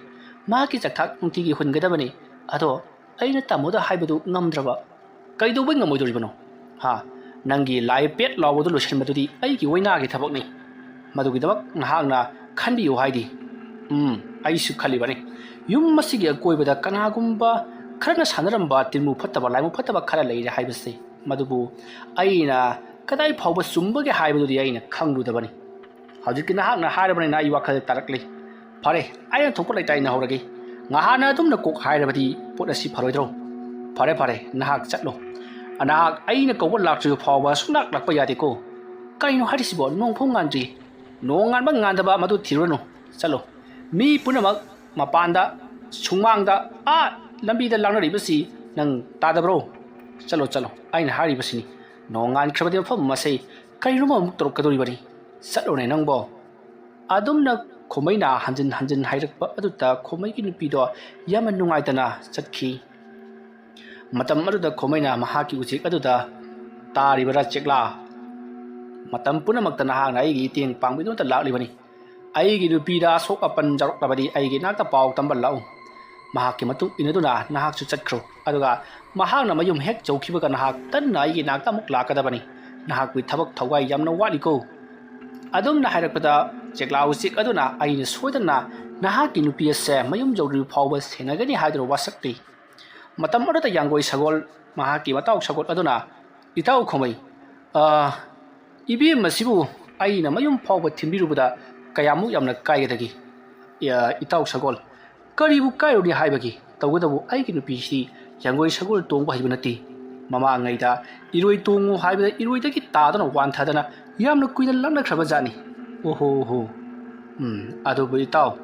ꯃꯍꯥꯛꯀꯤ ꯆꯥꯛꯊꯥꯛ ꯅꯨꯡꯇꯤꯒꯤ ꯍꯨꯟꯒꯗꯕꯅꯤ꯫ ꯑꯗꯣ ꯑꯩꯅ ꯇꯥꯃꯣꯗ ꯍꯥꯏꯕꯗꯨ ꯉꯝꯗ꯭ꯔꯕ"꯫ "ꯀꯩꯗꯧꯕꯩ ꯉꯝꯃꯣꯏꯗꯣꯔꯤꯕꯅꯣ? ꯍꯥ? ꯅꯪꯒꯤ ꯂꯥꯏ ꯄꯦꯠ ꯂꯥꯎꯕꯗꯨ ꯂꯣꯏꯁꯤꯟꯕꯗꯨꯗꯤ ꯑꯩꯒꯤ ꯑꯣꯏꯅꯥꯒꯤ ꯊꯕꯛꯅꯤ꯫ ꯃꯗꯨꯒꯤꯗꯃꯛ ꯅꯍꯥꯛꯅ ꯈꯟꯕꯤꯌꯨ ꯍꯥꯏꯗꯤ"꯫ "ꯎꯝ, ꯑꯩꯁꯨ ꯈꯜꯂꯤꯕꯅꯤ꯫ ꯌꯨꯝ ꯑꯁꯤꯒꯤ ꯑꯀꯣꯏꯕꯗ ꯀꯅꯥꯒꯨꯝꯕ ꯈꯔꯅ ꯁꯥꯟꯅꯔꯝꯕ ꯇꯤꯟꯃꯨ ꯐꯠꯇꯕ, ꯂꯥꯏꯃꯨ ꯐꯠꯇꯕ ꯈꯔ ꯂꯩꯔꯦ ꯍꯥꯏꯕꯁꯤ꯫ ꯃꯗꯨꯕꯨ ꯑꯩꯅ ꯀꯗꯥꯏ ꯐꯥꯎꯕ ꯆꯨꯝꯕꯒꯦ ꯍꯥꯏꯕꯗꯨꯗꯤ ꯑꯩꯅ ꯈꯪꯂꯨꯗꯕꯅꯤ꯫ ꯍꯧꯖꯤꯛꯇꯤ ꯅꯍꯥꯛꯅ ꯍꯥꯏꯔꯕꯅꯤꯅ ꯑꯩ ꯋꯥꯈꯜ ꯇꯥꯔꯛꯂꯤ꯫ ꯐꯔꯦ, ꯑꯩꯅ ꯊꯣꯛꯄ ꯂꯩꯇꯥꯏꯅꯍꯧꯔꯒꯦ꯫ ꯉꯍꯥꯟꯅ ꯑꯗꯨꯝꯅ ꯀꯣꯛ ꯍꯥꯏꯔꯕꯗꯤ ꯄꯣꯠ ꯑꯁꯤ ꯐꯔꯣꯏꯗ꯭ꯔꯣ? ꯐꯔꯦ, ꯐꯔꯦ, ꯅꯍꯥꯛ ꯆꯠꯂꯣ꯫ ꯅꯍꯥꯛ ꯑꯩꯅ ꯀꯧꯕ ꯂꯥꯛꯇ꯭ꯔꯤꯕ ꯐꯥꯎꯕ ꯁꯨꯡꯂꯥꯛ ꯂꯥꯛꯄ ꯌꯥꯗꯦꯀꯣ꯫ ꯀꯩꯅꯣ ꯍꯥꯏꯔꯤꯁꯤꯕꯣ? ꯅꯣꯡ ꯐꯥꯎ ꯉꯥꯟꯗ꯭ꯔꯤ꯫ ꯅꯣꯡ ꯉꯥꯟꯕ ꯉꯥꯟꯗꯕ ꯃꯗꯨ ꯊꯤꯔꯨꯔꯅꯨ꯫ ꯆꯠꯂꯣ꯫ ꯃꯤ ꯄꯨꯝꯅꯃꯛ ꯃꯄꯥꯟꯗ, ꯁꯨꯃꯥꯡꯗ, ꯑꯥ ꯂꯝꯕꯤꯗ ꯂꯥꯡꯅꯔꯤꯕꯁꯤ ꯅꯪ ꯇꯥꯗꯕ꯭ꯔꯣ? ꯆꯠꯂꯣ, ꯆꯠꯂꯣ꯫ ꯑꯩꯅ ꯍꯥꯏꯔꯤꯕꯁꯤꯅꯤ꯫ ꯅꯣꯡ ꯉꯥꯟꯈ꯭ꯔꯕꯗꯤ ꯃꯐꯝ ꯑꯁꯤ ꯀꯔꯤꯅꯣꯃ ꯑꯃꯨꯛ ꯇꯧꯔꯛꯀꯗꯣꯔꯤꯕꯅꯤ꯫ ꯆꯠꯂꯣꯅꯦ ꯅꯪꯕꯣ꯫ ꯑꯗꯨꯝꯅ ꯈꯣꯃꯩꯅ ꯍꯟꯖꯤꯟ ꯍꯟꯖꯤꯟ ꯍꯥꯏꯔꯛꯄ ꯑꯗꯨꯗ ꯈꯣꯃꯩꯒꯤ ꯅꯨꯄꯤꯗꯣ ꯌꯥꯝꯅ ꯅꯨꯡꯉꯥꯏꯇꯅ ꯆꯠꯈꯤ꯫ ꯃꯇꯝ ꯑꯗꯨꯗ ꯈꯣꯃꯩꯅ ꯃꯍꯥꯛꯀꯤ ꯎꯆꯦꯛ ꯑꯗꯨꯗ, "ꯇꯥꯔꯤꯕꯔꯥ ꯆꯦꯛꯂꯥ? ꯃꯇꯝ ꯄꯨꯝꯅꯃꯛꯇ ꯅꯍꯥꯛꯅ ꯑꯩꯒꯤ ꯏꯇꯦꯡ ꯄꯥꯡꯕꯤꯗꯨꯅꯇ ꯂꯥꯛꯂꯤꯕꯅꯤ꯫ ꯑꯩꯒꯤ ꯅꯨꯄꯤꯗ ꯑꯁꯣꯛ ꯑꯄꯟ ꯌꯥꯎꯔꯛꯂꯕꯗꯤ ꯑꯩꯒꯤ ꯏꯅꯥꯛꯇ ꯄꯥꯎ ꯇꯝꯕ ꯂꯥꯛꯎ꯫ ꯃꯍꯥꯛꯀꯤ ꯃꯇꯨꯡ ꯏꯟꯅꯗꯨꯅ ꯅꯍꯥꯛꯁꯨ ꯆꯠꯈ꯭ꯔꯣ, ꯑꯗꯨꯒ ꯃꯍꯥꯛꯅ ꯃꯌꯨꯝ ꯍꯦꯛ ꯌꯧꯈꯤꯕꯒ ꯅꯍꯥꯛ ꯇꯟꯅ ꯑꯩꯒꯤ ꯏꯅꯥꯛꯇ ꯑꯃꯨꯛ ꯂꯥꯛꯀꯗꯕꯅꯤ꯫ ꯅꯍꯥꯛꯄꯨ ꯊꯕꯛ ꯊꯧꯒꯥꯏ ꯌꯥꯝꯅ ꯋꯥꯠꯂꯤꯀꯣ"꯫ ꯑꯗꯨꯝꯅ ꯍꯥꯏꯔꯛꯄꯗ ꯆꯦꯛꯂꯥ ꯎꯆꯦꯛ ꯑꯗꯨꯅ, "ꯑꯩꯅ ꯁꯣꯏꯗꯅ ꯅꯍꯥꯛꯀꯤ ꯅꯨꯄꯤ ꯑꯁꯦ ꯃꯌꯨꯝ ꯌꯧꯗ꯭ꯔꯤꯕ ꯐꯥꯎꯕ ꯁꯦꯟꯅꯒꯅꯤ" ꯍꯥꯏꯗꯨꯅ ꯋꯥꯁꯛꯂꯤ꯫ ꯃꯇꯝ ꯑꯗꯨꯗ ꯌꯥꯡꯒꯣꯏ ꯁꯒꯣꯜ, ꯃꯍꯥꯛꯀꯤ ꯃꯇꯥꯎ ꯁꯒꯣꯜ ꯑꯗꯨꯅ, "ꯏꯇꯥꯎ ꯈꯣꯃꯩ, ꯑ, ꯏꯕꯦꯝ ꯑꯁꯤꯕꯨ ꯑꯩꯅ ꯃꯌꯨꯝ ꯐꯥꯎꯕ ꯊꯤꯟꯕꯤꯔꯨꯕꯗ ꯀꯌꯥꯃꯨꯛ ꯌꯥꯝꯅ ꯀꯥꯏꯒꯗꯒꯦ? ꯏ-, ꯏꯇꯥꯎ ꯁꯒꯣꯜ, ꯀꯔꯤꯕꯨ ꯀꯥꯏꯔꯨꯅꯤ ꯍꯥꯏꯕꯒꯤ? ꯇꯧꯕꯇꯕꯨ ꯑꯩꯒꯤ ꯅꯨꯄꯤꯁꯤ ꯌꯥꯡꯒꯣꯏ ꯁꯒꯣꯜ ꯇꯣꯡꯕ ꯍꯩꯕ ꯅꯠꯇꯦ꯫ ꯃꯃꯥꯡꯉꯩꯗ ꯏꯔꯣꯏ ꯇꯣꯡꯉꯨ ꯍꯥꯏꯕꯗ ꯏꯔꯣꯏꯗꯒꯤ ꯇꯥꯗꯨꯅ ꯋꯥꯟꯊꯗꯅ ꯌꯥꯝꯅ ꯀꯨꯏꯅ ꯂꯥꯛꯅꯈ꯭ꯔꯕ ꯖꯥꯠꯅꯤ"꯫ "ꯑꯣꯍꯣ ꯍꯣ꯫ ꯎꯝ, ꯑꯗꯨꯕꯨ ꯏꯇꯥꯎ,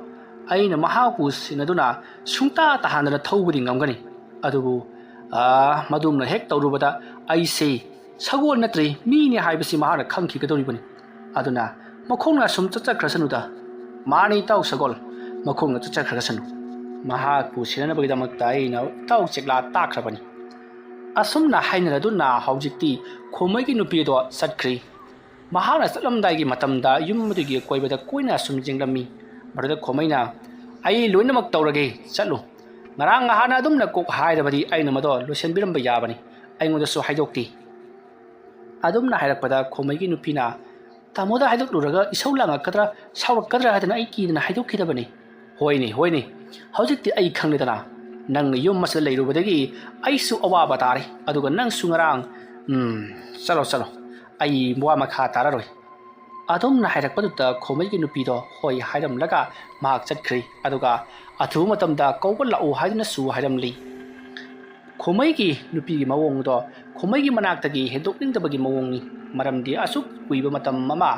ꯑꯩꯅ ꯃꯍꯥꯛꯄꯨ ꯁꯤꯟꯅꯗꯨꯅ ꯁꯨꯡꯇꯥ ꯇꯥꯍꯟꯗꯅ ꯊꯧꯕꯗꯤ ꯉꯝꯒꯅꯤ꯫ ꯑꯗꯨꯕꯨ, ꯑꯥ, ꯃꯗꯨꯝꯅ ꯍꯦꯛ ꯇꯧꯔꯨꯕꯗ ꯑꯩꯁꯦ ꯁꯒꯣꯜ ꯅꯠꯇ꯭ꯔꯦ, ꯃꯤꯅꯦ ꯍꯥꯏꯕꯁꯤ ꯃꯍꯥꯛꯅ ꯈꯪꯈꯤꯒꯗꯧꯔꯤꯕꯅꯤ꯫ ꯑꯗꯨꯅ ꯃꯈꯣꯡꯅ ꯁꯨꯝ ꯆꯠꯆꯈ꯭ꯔꯁꯅꯨꯗ"꯫ "ꯃꯥꯅꯤ ꯏꯇꯥꯎ ꯁꯒꯣꯜ, ꯃꯈꯣꯡꯅ ꯆꯠꯆꯈ꯭ꯔꯁꯅꯨ꯫ ꯃꯍꯥꯛꯄꯨ ꯁꯦꯟꯅꯅꯕꯒꯤꯗꯃꯛꯇ ꯑꯩꯅ ꯏꯇꯥꯎ ꯆꯦꯛꯂꯥ ꯇꯥꯛꯈ꯭ꯔꯕꯅꯤ"꯫ ꯑꯁꯨꯝꯅ ꯍꯥꯏꯅꯔꯗꯨꯅ ꯍꯧꯖꯤꯛꯇꯤ ꯈꯣꯃꯩꯒꯤ ꯅꯨꯄꯤ ꯑꯗꯣ ꯆꯠꯈ꯭ꯔꯤ꯫ ꯃꯍꯥꯛꯅ ꯆꯠꯂꯝꯗꯥꯏꯒꯤ ꯃꯇꯝꯗ ꯌꯨꯝ ꯑꯗꯨꯒꯤ ꯑꯀꯣꯏꯕꯗ ꯀꯣꯏꯅ ꯁꯨꯝ ꯌꯦꯡꯂꯝꯃꯤ꯫ ꯃꯗꯨꯗ ꯈꯣꯃꯩꯅ, "ꯑꯩ ꯂꯣꯏꯅꯃꯛ ꯇꯧꯔꯒꯦ, ꯆꯠꯂꯨ꯫ ꯉꯔꯥꯡ ꯅꯍꯥꯟꯅ ꯑꯗꯨꯝꯅ ꯀꯣꯛ ꯍꯥꯏꯔꯕꯗꯤ ꯑꯩꯅ ꯃꯗꯣ ꯂꯣꯏꯁꯤꯟꯕꯤꯔꯝꯕ ꯌꯥꯕꯅꯤ꯫ ꯑꯩꯉꯣꯟꯗꯁꯨ ꯍꯥꯏꯗꯣꯛꯇꯦ"꯫ ꯑꯗꯨꯝꯅ ꯍꯥꯏꯔꯛꯄꯗ ꯈꯣꯃꯩꯒꯤ ꯅꯨꯄꯤꯅ, "ꯇꯥꯃꯣꯗ ꯍꯥꯏꯗꯣꯛꯂꯨꯔꯒ ꯏꯁꯧ ꯂꯥꯡꯉꯛꯀꯗ꯭ꯔꯥ, ꯁꯥꯎꯔꯛꯀꯗ꯭ꯔꯥ ꯍꯥꯏꯗꯅ ꯑꯩ ꯀꯤꯗꯅ ꯍꯥꯏꯗꯣꯛꯈꯤꯗꯕꯅꯤ"꯫ "ꯍꯣꯏꯅꯦ, ꯍꯣꯏꯅꯦ, ꯍꯧꯖꯤꯛꯇꯤ ꯑꯩ ꯈꯪꯂꯦꯗꯅ, ꯅꯪꯅ ꯌꯨꯝ ꯑꯁꯤꯗ ꯂꯩꯔꯨꯕꯗꯒꯤ ꯑꯩꯁꯨ ꯑꯋꯥꯕ ꯇꯥꯔꯦ, ꯑꯗꯨꯒ ꯅꯪꯁꯨ ꯉꯔꯥꯡ, ꯎꯝ, ꯆꯠꯂꯣ, ꯆꯠꯂꯣ, ꯑꯩ ꯋꯥ ꯃꯈꯥ ꯇꯥꯔꯔꯣꯏ"꯫ ꯑꯗꯨꯝꯅ ꯍꯥꯏꯔꯛꯄꯗꯨꯗ ꯈꯣꯃꯩꯒꯤ ꯅꯨꯄꯤꯗꯣ ꯍꯣꯏ ꯍꯥꯏꯔꯝꯂꯒ ꯃꯍꯥꯛ ꯆꯠꯈ꯭ꯔꯦ꯫ ꯑꯗꯨꯒ ꯑꯊꯨꯕ ꯃꯇꯝꯗ ꯀꯧꯕ ꯂꯥꯛꯎ ꯍꯥꯏꯗꯨꯅꯁꯨ ꯍꯥꯏꯔꯝꯂꯤ꯫ ꯈꯣꯃꯩꯒꯤ ꯅꯨꯄꯤꯒꯤ ꯃꯑꯣꯡꯗꯣ ꯈꯣꯃꯩꯒꯤ ꯃꯅꯥꯛꯇꯒꯤ ꯍꯦꯟꯗꯣꯛꯅꯤꯡꯗꯕꯒꯤ ꯃꯑꯣꯡꯅꯤ꯫ ꯃꯔꯝꯗꯤ ꯑꯁꯨꯛ ꯀꯨꯏꯕ ꯃꯇꯝ ꯑꯃ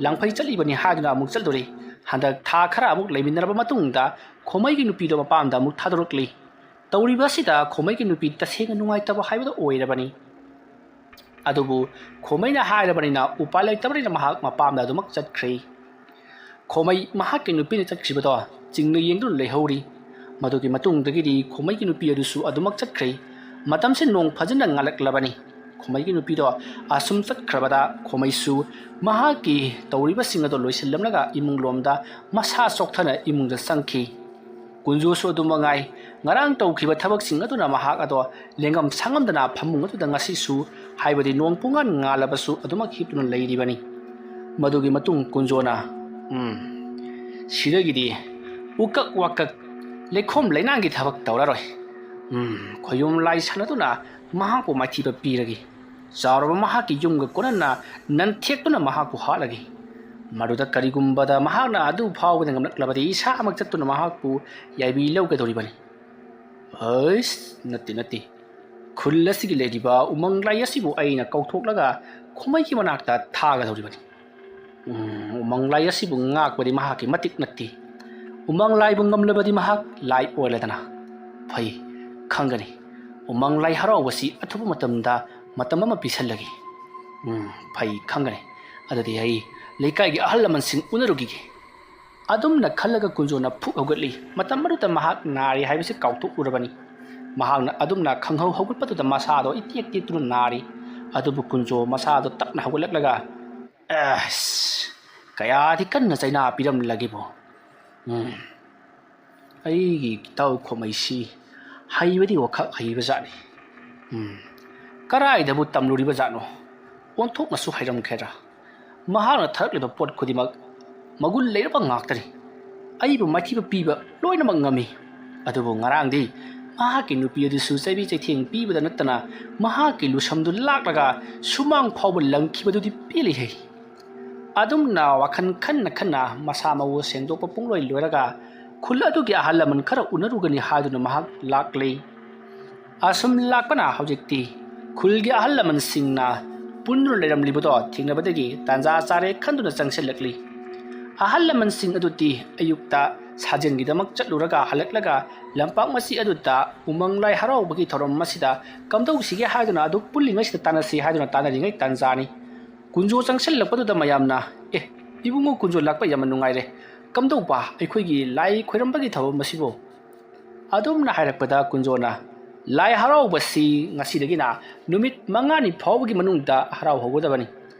ꯂꯥꯡꯐꯩ ꯆꯠꯂꯤꯕꯅꯤ ꯍꯥꯏꯗꯨꯅ ꯑꯃꯨꯛ ꯆꯠꯂꯨꯔꯦ꯫ ꯍꯟꯗꯛ ꯊꯥ ꯈꯔ ꯑꯃꯨꯛ ꯂꯩꯃꯤꯟꯅꯔꯕ ꯃꯇꯨꯡꯗ ꯈꯣꯃꯩꯒꯤ ꯅꯨꯄꯤꯗꯣ ꯃꯄꯥꯝꯗ ꯑꯃꯨꯛ ꯊꯥꯗꯣꯔꯛꯂꯤ꯫ ꯇꯧꯔꯤꯕ ꯑꯁꯤꯗ ꯈꯣꯃꯩꯒꯤ ꯅꯨꯄꯤ ꯇꯁꯦꯡꯅ ꯅꯨꯡꯉꯥꯏꯇꯕ ꯍꯥꯏꯕꯗꯨ ꯑꯣꯏꯔꯕꯅꯤ꯫ ꯑꯗꯨꯕꯨ ꯈꯣꯃꯩꯅ ꯍꯥꯏꯔꯕꯅꯤꯅ ꯎꯄꯥꯏ ꯂꯩꯇꯕꯅꯤꯅ ꯃꯍꯥꯛ ꯃꯄꯥꯝꯗ ꯑꯗꯨꯃꯛ ꯆꯠꯈ꯭ꯔꯦ꯫ ꯈꯣꯃꯩ ꯃꯍꯥꯛꯀꯤ ꯅꯨꯄꯤꯅ ꯆꯠꯈꯤꯕꯗꯣ ꯆꯤꯡꯅ ꯌꯦꯡꯗꯨꯅ ꯂꯩꯍꯧꯔꯤ꯫ ꯃꯗꯨꯒꯤ ꯃꯇꯨꯡꯗꯒꯤꯗꯤ ꯈꯣꯃꯩꯒꯤ ꯅꯨꯄꯤ ꯑꯗꯨꯁꯨ ꯑꯗꯨꯃꯛ ꯆꯠꯈ꯭ꯔꯦ꯫ ꯃꯇꯝꯁꯤ ꯅꯣꯡ ꯐꯖꯅ ꯉꯥꯜꯂꯛꯂꯕꯅꯤ꯫ ꯈꯣꯃꯩꯒꯤ ꯅꯨꯄꯤꯗꯣ ꯑꯁꯨꯝ ꯆꯠꯈ꯭ꯔꯕꯗ ꯈꯣꯃꯩꯁꯨ ꯃꯍꯥꯛꯀꯤ ꯇꯧꯔꯤꯕꯁꯤꯡ ꯑꯗꯣ ꯂꯣꯏꯁꯤꯜꯂꯝꯂꯒ ꯏꯃꯨꯡ ꯂꯣꯝꯗ ꯃꯁꯥ ꯆꯣꯛꯊꯅ ꯏꯃꯨꯡꯗ ꯆꯪꯈꯤ꯫ ꯀꯨꯟꯖꯣꯁꯨ ꯑꯗꯨ ꯃꯉꯥꯏ꯫ ꯉꯔꯥꯡ ꯇꯧꯈꯤꯕ ꯊꯕꯛꯁꯤꯡ ꯑꯗꯨꯅ ꯃꯍꯥꯛ ꯑꯗꯣ ꯂꯦꯡꯉꯝ ꯁꯥꯉꯝꯗꯅ ꯐꯃꯨꯡ ꯑꯗꯨꯗ ꯉꯁꯤꯁꯨ, ꯍꯥꯏꯕꯗꯤ ꯅꯣꯡ ꯄꯨꯡꯉꯥꯟ ꯉꯥꯜꯂꯕꯁꯨ, ꯑꯗꯨꯃꯛ ꯍꯤꯞꯇꯨꯅ ꯂꯩꯔꯤꯕꯅꯤ꯫ ꯃꯗꯨꯒꯤ ꯃꯇꯨꯡ ꯀꯨꯟꯖꯣꯅ, "ꯎꯝ, ꯁꯤꯗꯒꯤꯗꯤ ꯎꯀꯛ ꯋꯥꯀꯛ, ꯂꯩꯈꯣꯝ ꯂꯩꯅꯥꯡꯒꯤ ꯊꯕꯛ ꯇꯧꯔꯔꯣꯏ꯫ ꯎꯝ, ꯈꯣꯌꯨꯝ ꯂꯥꯏ ꯁꯥꯟꯅꯗꯨꯅ ꯃꯍꯥꯛꯄꯨ ꯃꯥꯏꯊꯤꯕ ꯄꯤꯔꯒꯦ꯫ ꯆꯥꯎꯔꯕ ꯃꯍꯥꯛꯀꯤ ꯌꯨꯝꯒ ꯀꯣꯟꯅꯅ ꯅꯟꯊꯦꯛꯇꯨꯅ ꯃꯍꯥꯛꯄꯨ ꯍꯥꯠꯂꯒꯦ꯫ ꯃꯗꯨꯗ ꯀꯔꯤꯒꯨꯝꯕꯗ ꯃꯍꯥꯛꯅ ꯑꯗꯨ ꯐꯥꯎꯕꯗ ꯉꯝꯂꯛꯂꯕꯗꯤ ꯏꯁꯥꯃꯛ ꯆꯠꯇꯨꯅ ꯃꯍꯥꯛꯄꯨ ꯌꯥꯏꯕꯤ ꯂꯧꯒꯗꯧꯔꯤꯕꯅꯤ꯫" "ꯑꯩꯁ, ꯅꯠꯇꯦ, ꯅꯠꯇꯦ꯫ ꯈꯨꯜ ꯑꯁꯤꯒꯤ ꯂꯩꯔꯤꯕ ꯎꯃꯪ ꯂꯥꯏ ꯑꯁꯤꯕꯨ ꯑꯩꯅ ꯀꯧꯊꯣꯛꯂꯒ ꯈꯣꯃꯩꯒꯤ ꯃꯅꯥꯛꯇ ꯊꯥꯒꯗꯧꯔꯤꯕꯅꯤ꯫ ꯎꯝ, ꯎꯃꯪ ꯂꯥꯏ ꯑꯁꯤꯕꯨ ꯉꯥꯛꯄꯗꯤ ꯃꯍꯥꯛꯀꯤ ꯃꯇꯤꯛ ꯅꯠꯇꯦ꯫ ꯎꯃꯪ ꯂꯥꯏꯕꯨ ꯉꯝꯂꯕꯗꯤ ꯃꯍꯥꯛ ꯂꯥꯏ ꯑꯣꯜꯂꯗꯅ꯫ ꯐꯩ, ꯈꯪꯒꯅꯤ꯫ ꯎꯃꯪ ꯂꯥꯏ ꯍꯔꯥꯎꯕꯁꯤ ꯑꯊꯨꯕ ꯃꯇꯝꯗ ꯃꯇꯝ ꯑꯃ ꯄꯤꯁꯜꯂꯒꯦ꯫ ꯎꯝ, ꯐꯩ, ꯈꯪꯒꯅꯤ꯫ ꯑꯗꯨꯗꯤ ꯑꯩ ꯂꯩꯀꯥꯏꯒꯤ ꯑꯍꯜ ꯂꯃꯟꯁꯤꯡ ꯎꯅꯔꯨꯈꯤꯒꯦ꯫" ꯑꯗꯨꯝꯅ ꯈꯜꯂꯒ ꯀꯨꯟꯖꯣꯅ ꯐꯨꯛ ꯍꯧꯒꯠꯂꯤ꯫ ꯃꯇꯝ ꯑꯗꯨꯗ ꯃꯍꯥꯛ ꯅꯥꯔꯤ ꯍꯥꯏꯕꯁꯤ ꯀꯥꯎꯊꯣꯛꯎꯔꯕꯅꯤ꯫ ꯃꯍꯥꯛꯅ ꯑꯗꯨꯝꯅ ꯈꯪꯍꯧ ꯍꯧꯒꯠꯄꯗꯨꯗ ꯃꯁꯥꯗꯣ ꯏꯇꯦꯛ ꯇꯦꯛꯇꯨꯅ ꯅꯥꯔꯤ꯫ ꯑꯗꯨꯕꯨ ꯀꯨꯟꯖꯣ ꯃꯁꯥꯗꯣ ꯇꯞꯅ ꯍꯧꯒꯠꯂꯛꯂꯒ, "ꯑꯁ, ꯀꯌꯥꯗꯤ ꯀꯟꯅ ꯆꯩꯅꯥ ꯄꯤꯔꯝꯂꯒꯦꯕꯣ꯫ ꯎꯝ, ꯑꯩꯒꯤ ꯏꯇꯥꯎ ꯈꯣꯃꯩꯁꯤ ꯍꯩꯕꯗꯤ ꯋꯥꯈꯛ ꯍꯩꯕ ꯖꯥꯠꯅꯤ꯫ ꯎꯝ, ꯀꯔꯥꯏꯗꯕꯨ ꯇꯝꯂꯨꯔꯤꯕ ꯖꯥꯠꯅꯣ? ꯑꯣꯟꯊꯣꯛꯅꯁꯨ ꯍꯩꯔꯝꯈ꯭ꯔꯦꯗ꯫ ꯃꯍꯥꯛꯅ ꯊꯥꯔꯛꯂꯤꯕ ꯄꯣꯠ ꯈꯨꯗꯤꯡꯃꯛ ꯃꯒꯨꯟ ꯂꯩꯔꯕ ꯉꯥꯛꯇꯅꯤ꯫ ꯑꯩꯕꯨ ꯃꯥꯏꯊꯤꯕ ꯄꯤꯕ ꯂꯣꯏꯅꯃꯛ ꯉꯝꯃꯤ꯫ ꯑꯗꯨꯕꯨ ꯉꯔꯥꯡꯗꯤ ꯃꯍꯥꯛꯀꯤ ꯅꯨꯄꯤ ꯑꯗꯨꯁꯨ ꯆꯩꯕꯤ ꯆꯩꯊꯦꯡ ꯄꯤꯕꯗ ꯅꯠꯇꯅ ꯃꯍꯥꯛꯀꯤ ꯂꯨꯁꯝꯗꯨ ꯂꯥꯛꯂꯒ ꯁꯨꯃꯥꯡ ꯐꯥꯎꯕ ꯂꯪꯈꯤꯕꯗꯨꯗꯤ ꯄꯦꯜꯂꯤꯍꯦ꯫" ꯑꯗꯨꯝꯅ ꯋꯥꯈꯜ ꯈꯟꯅ ꯈꯟꯅ ꯃꯁꯥ ꯃꯎ ꯁꯦꯡꯗꯣꯛꯄ ꯄꯨꯡꯂꯣꯏ ꯂꯣꯏꯔꯒ ꯈꯨꯜ ꯑꯗꯨꯒꯤ ꯑꯍꯜ ꯂꯃꯟ ꯈꯔ ꯎꯅꯔꯨꯒꯅꯤ ꯍꯥꯏꯗꯨꯅ ꯃꯍꯥꯛ ꯂꯥꯛꯂꯤ꯫ ꯑꯁꯨꯝ ꯂꯥꯛꯄꯅ ꯍꯧꯖꯤꯛꯇꯤ ꯈꯨꯜꯒꯤ ꯑꯍꯜ ꯂꯃꯟꯁꯤꯡꯅ ꯄꯨꯟꯗꯨꯅ ꯂꯩꯔꯝꯂꯤꯕꯗꯣ ꯊꯦꯡꯅꯕꯗꯒꯤ ꯇꯥꯟꯖꯥ ꯆꯥꯔꯦ ꯈꯟꯗꯨꯅ ꯆꯪꯁꯤꯜꯂꯛꯂꯤ꯫ ꯑꯍꯜ ꯂꯃꯟꯁꯤꯡ ꯑꯗꯨꯗꯤ ꯑꯌꯨꯛꯇ ꯁꯥꯖꯦꯜꯒꯤꯗꯃꯛ ꯆꯠꯂꯨꯔꯒ ꯍꯜꯂꯛꯂꯒ ꯂꯝꯄꯥꯛ ꯃꯆꯤ ꯑꯗꯨꯗ ꯎꯃꯪ ꯂꯥꯏ ꯍꯔꯥꯎꯕꯒꯤ ꯊꯧꯔꯝ ꯑꯁꯤꯗ ꯀꯝꯗꯧꯁꯤꯒꯦ ꯍꯥꯏꯗꯨꯅ ꯑꯗꯨ ꯄꯨꯜꯂꯤꯉꯩꯁꯤꯗ ꯇꯥꯟꯅꯁꯤ ꯍꯥꯏꯗꯨꯅ ꯇꯥꯟꯅꯔꯤꯉꯩ ꯇꯥꯟꯖꯥꯅꯤ꯫ ꯀꯨꯟꯖꯣ ꯆꯪꯁꯤꯜꯂꯛꯄꯗꯨꯗ ꯃꯌꯥꯝꯅ, "ꯑꯦ, ꯏꯕꯨꯡꯉꯣ ꯀꯨꯟꯖꯣ ꯂꯥꯛꯄ ꯌꯥꯝꯅ ꯅꯨꯡꯉꯥꯏꯔꯦ꯫ ꯀꯝꯗꯧꯕ ꯑꯩꯈꯣꯏꯒꯤ ꯂꯥꯏ ꯈꯣꯏꯔꯝꯕꯒꯤ ꯊꯧꯔꯝ ꯑꯁꯤꯕꯨ?" ꯑꯗꯨꯝꯅ ꯍꯥꯏꯔꯛꯄꯗ ꯀꯨꯟꯖꯣꯅ, ꯂꯥꯏ ꯍꯔꯥꯎꯕꯁꯤ ꯉꯁꯤꯗꯒꯤꯅ ꯅꯨꯃꯤꯠ ꯃꯉꯥꯅꯤ ꯐꯥꯎꯕꯒꯤ ꯃꯅꯨꯡꯗ ꯍꯔꯥꯎꯍꯧꯒꯗꯕꯅꯤ꯫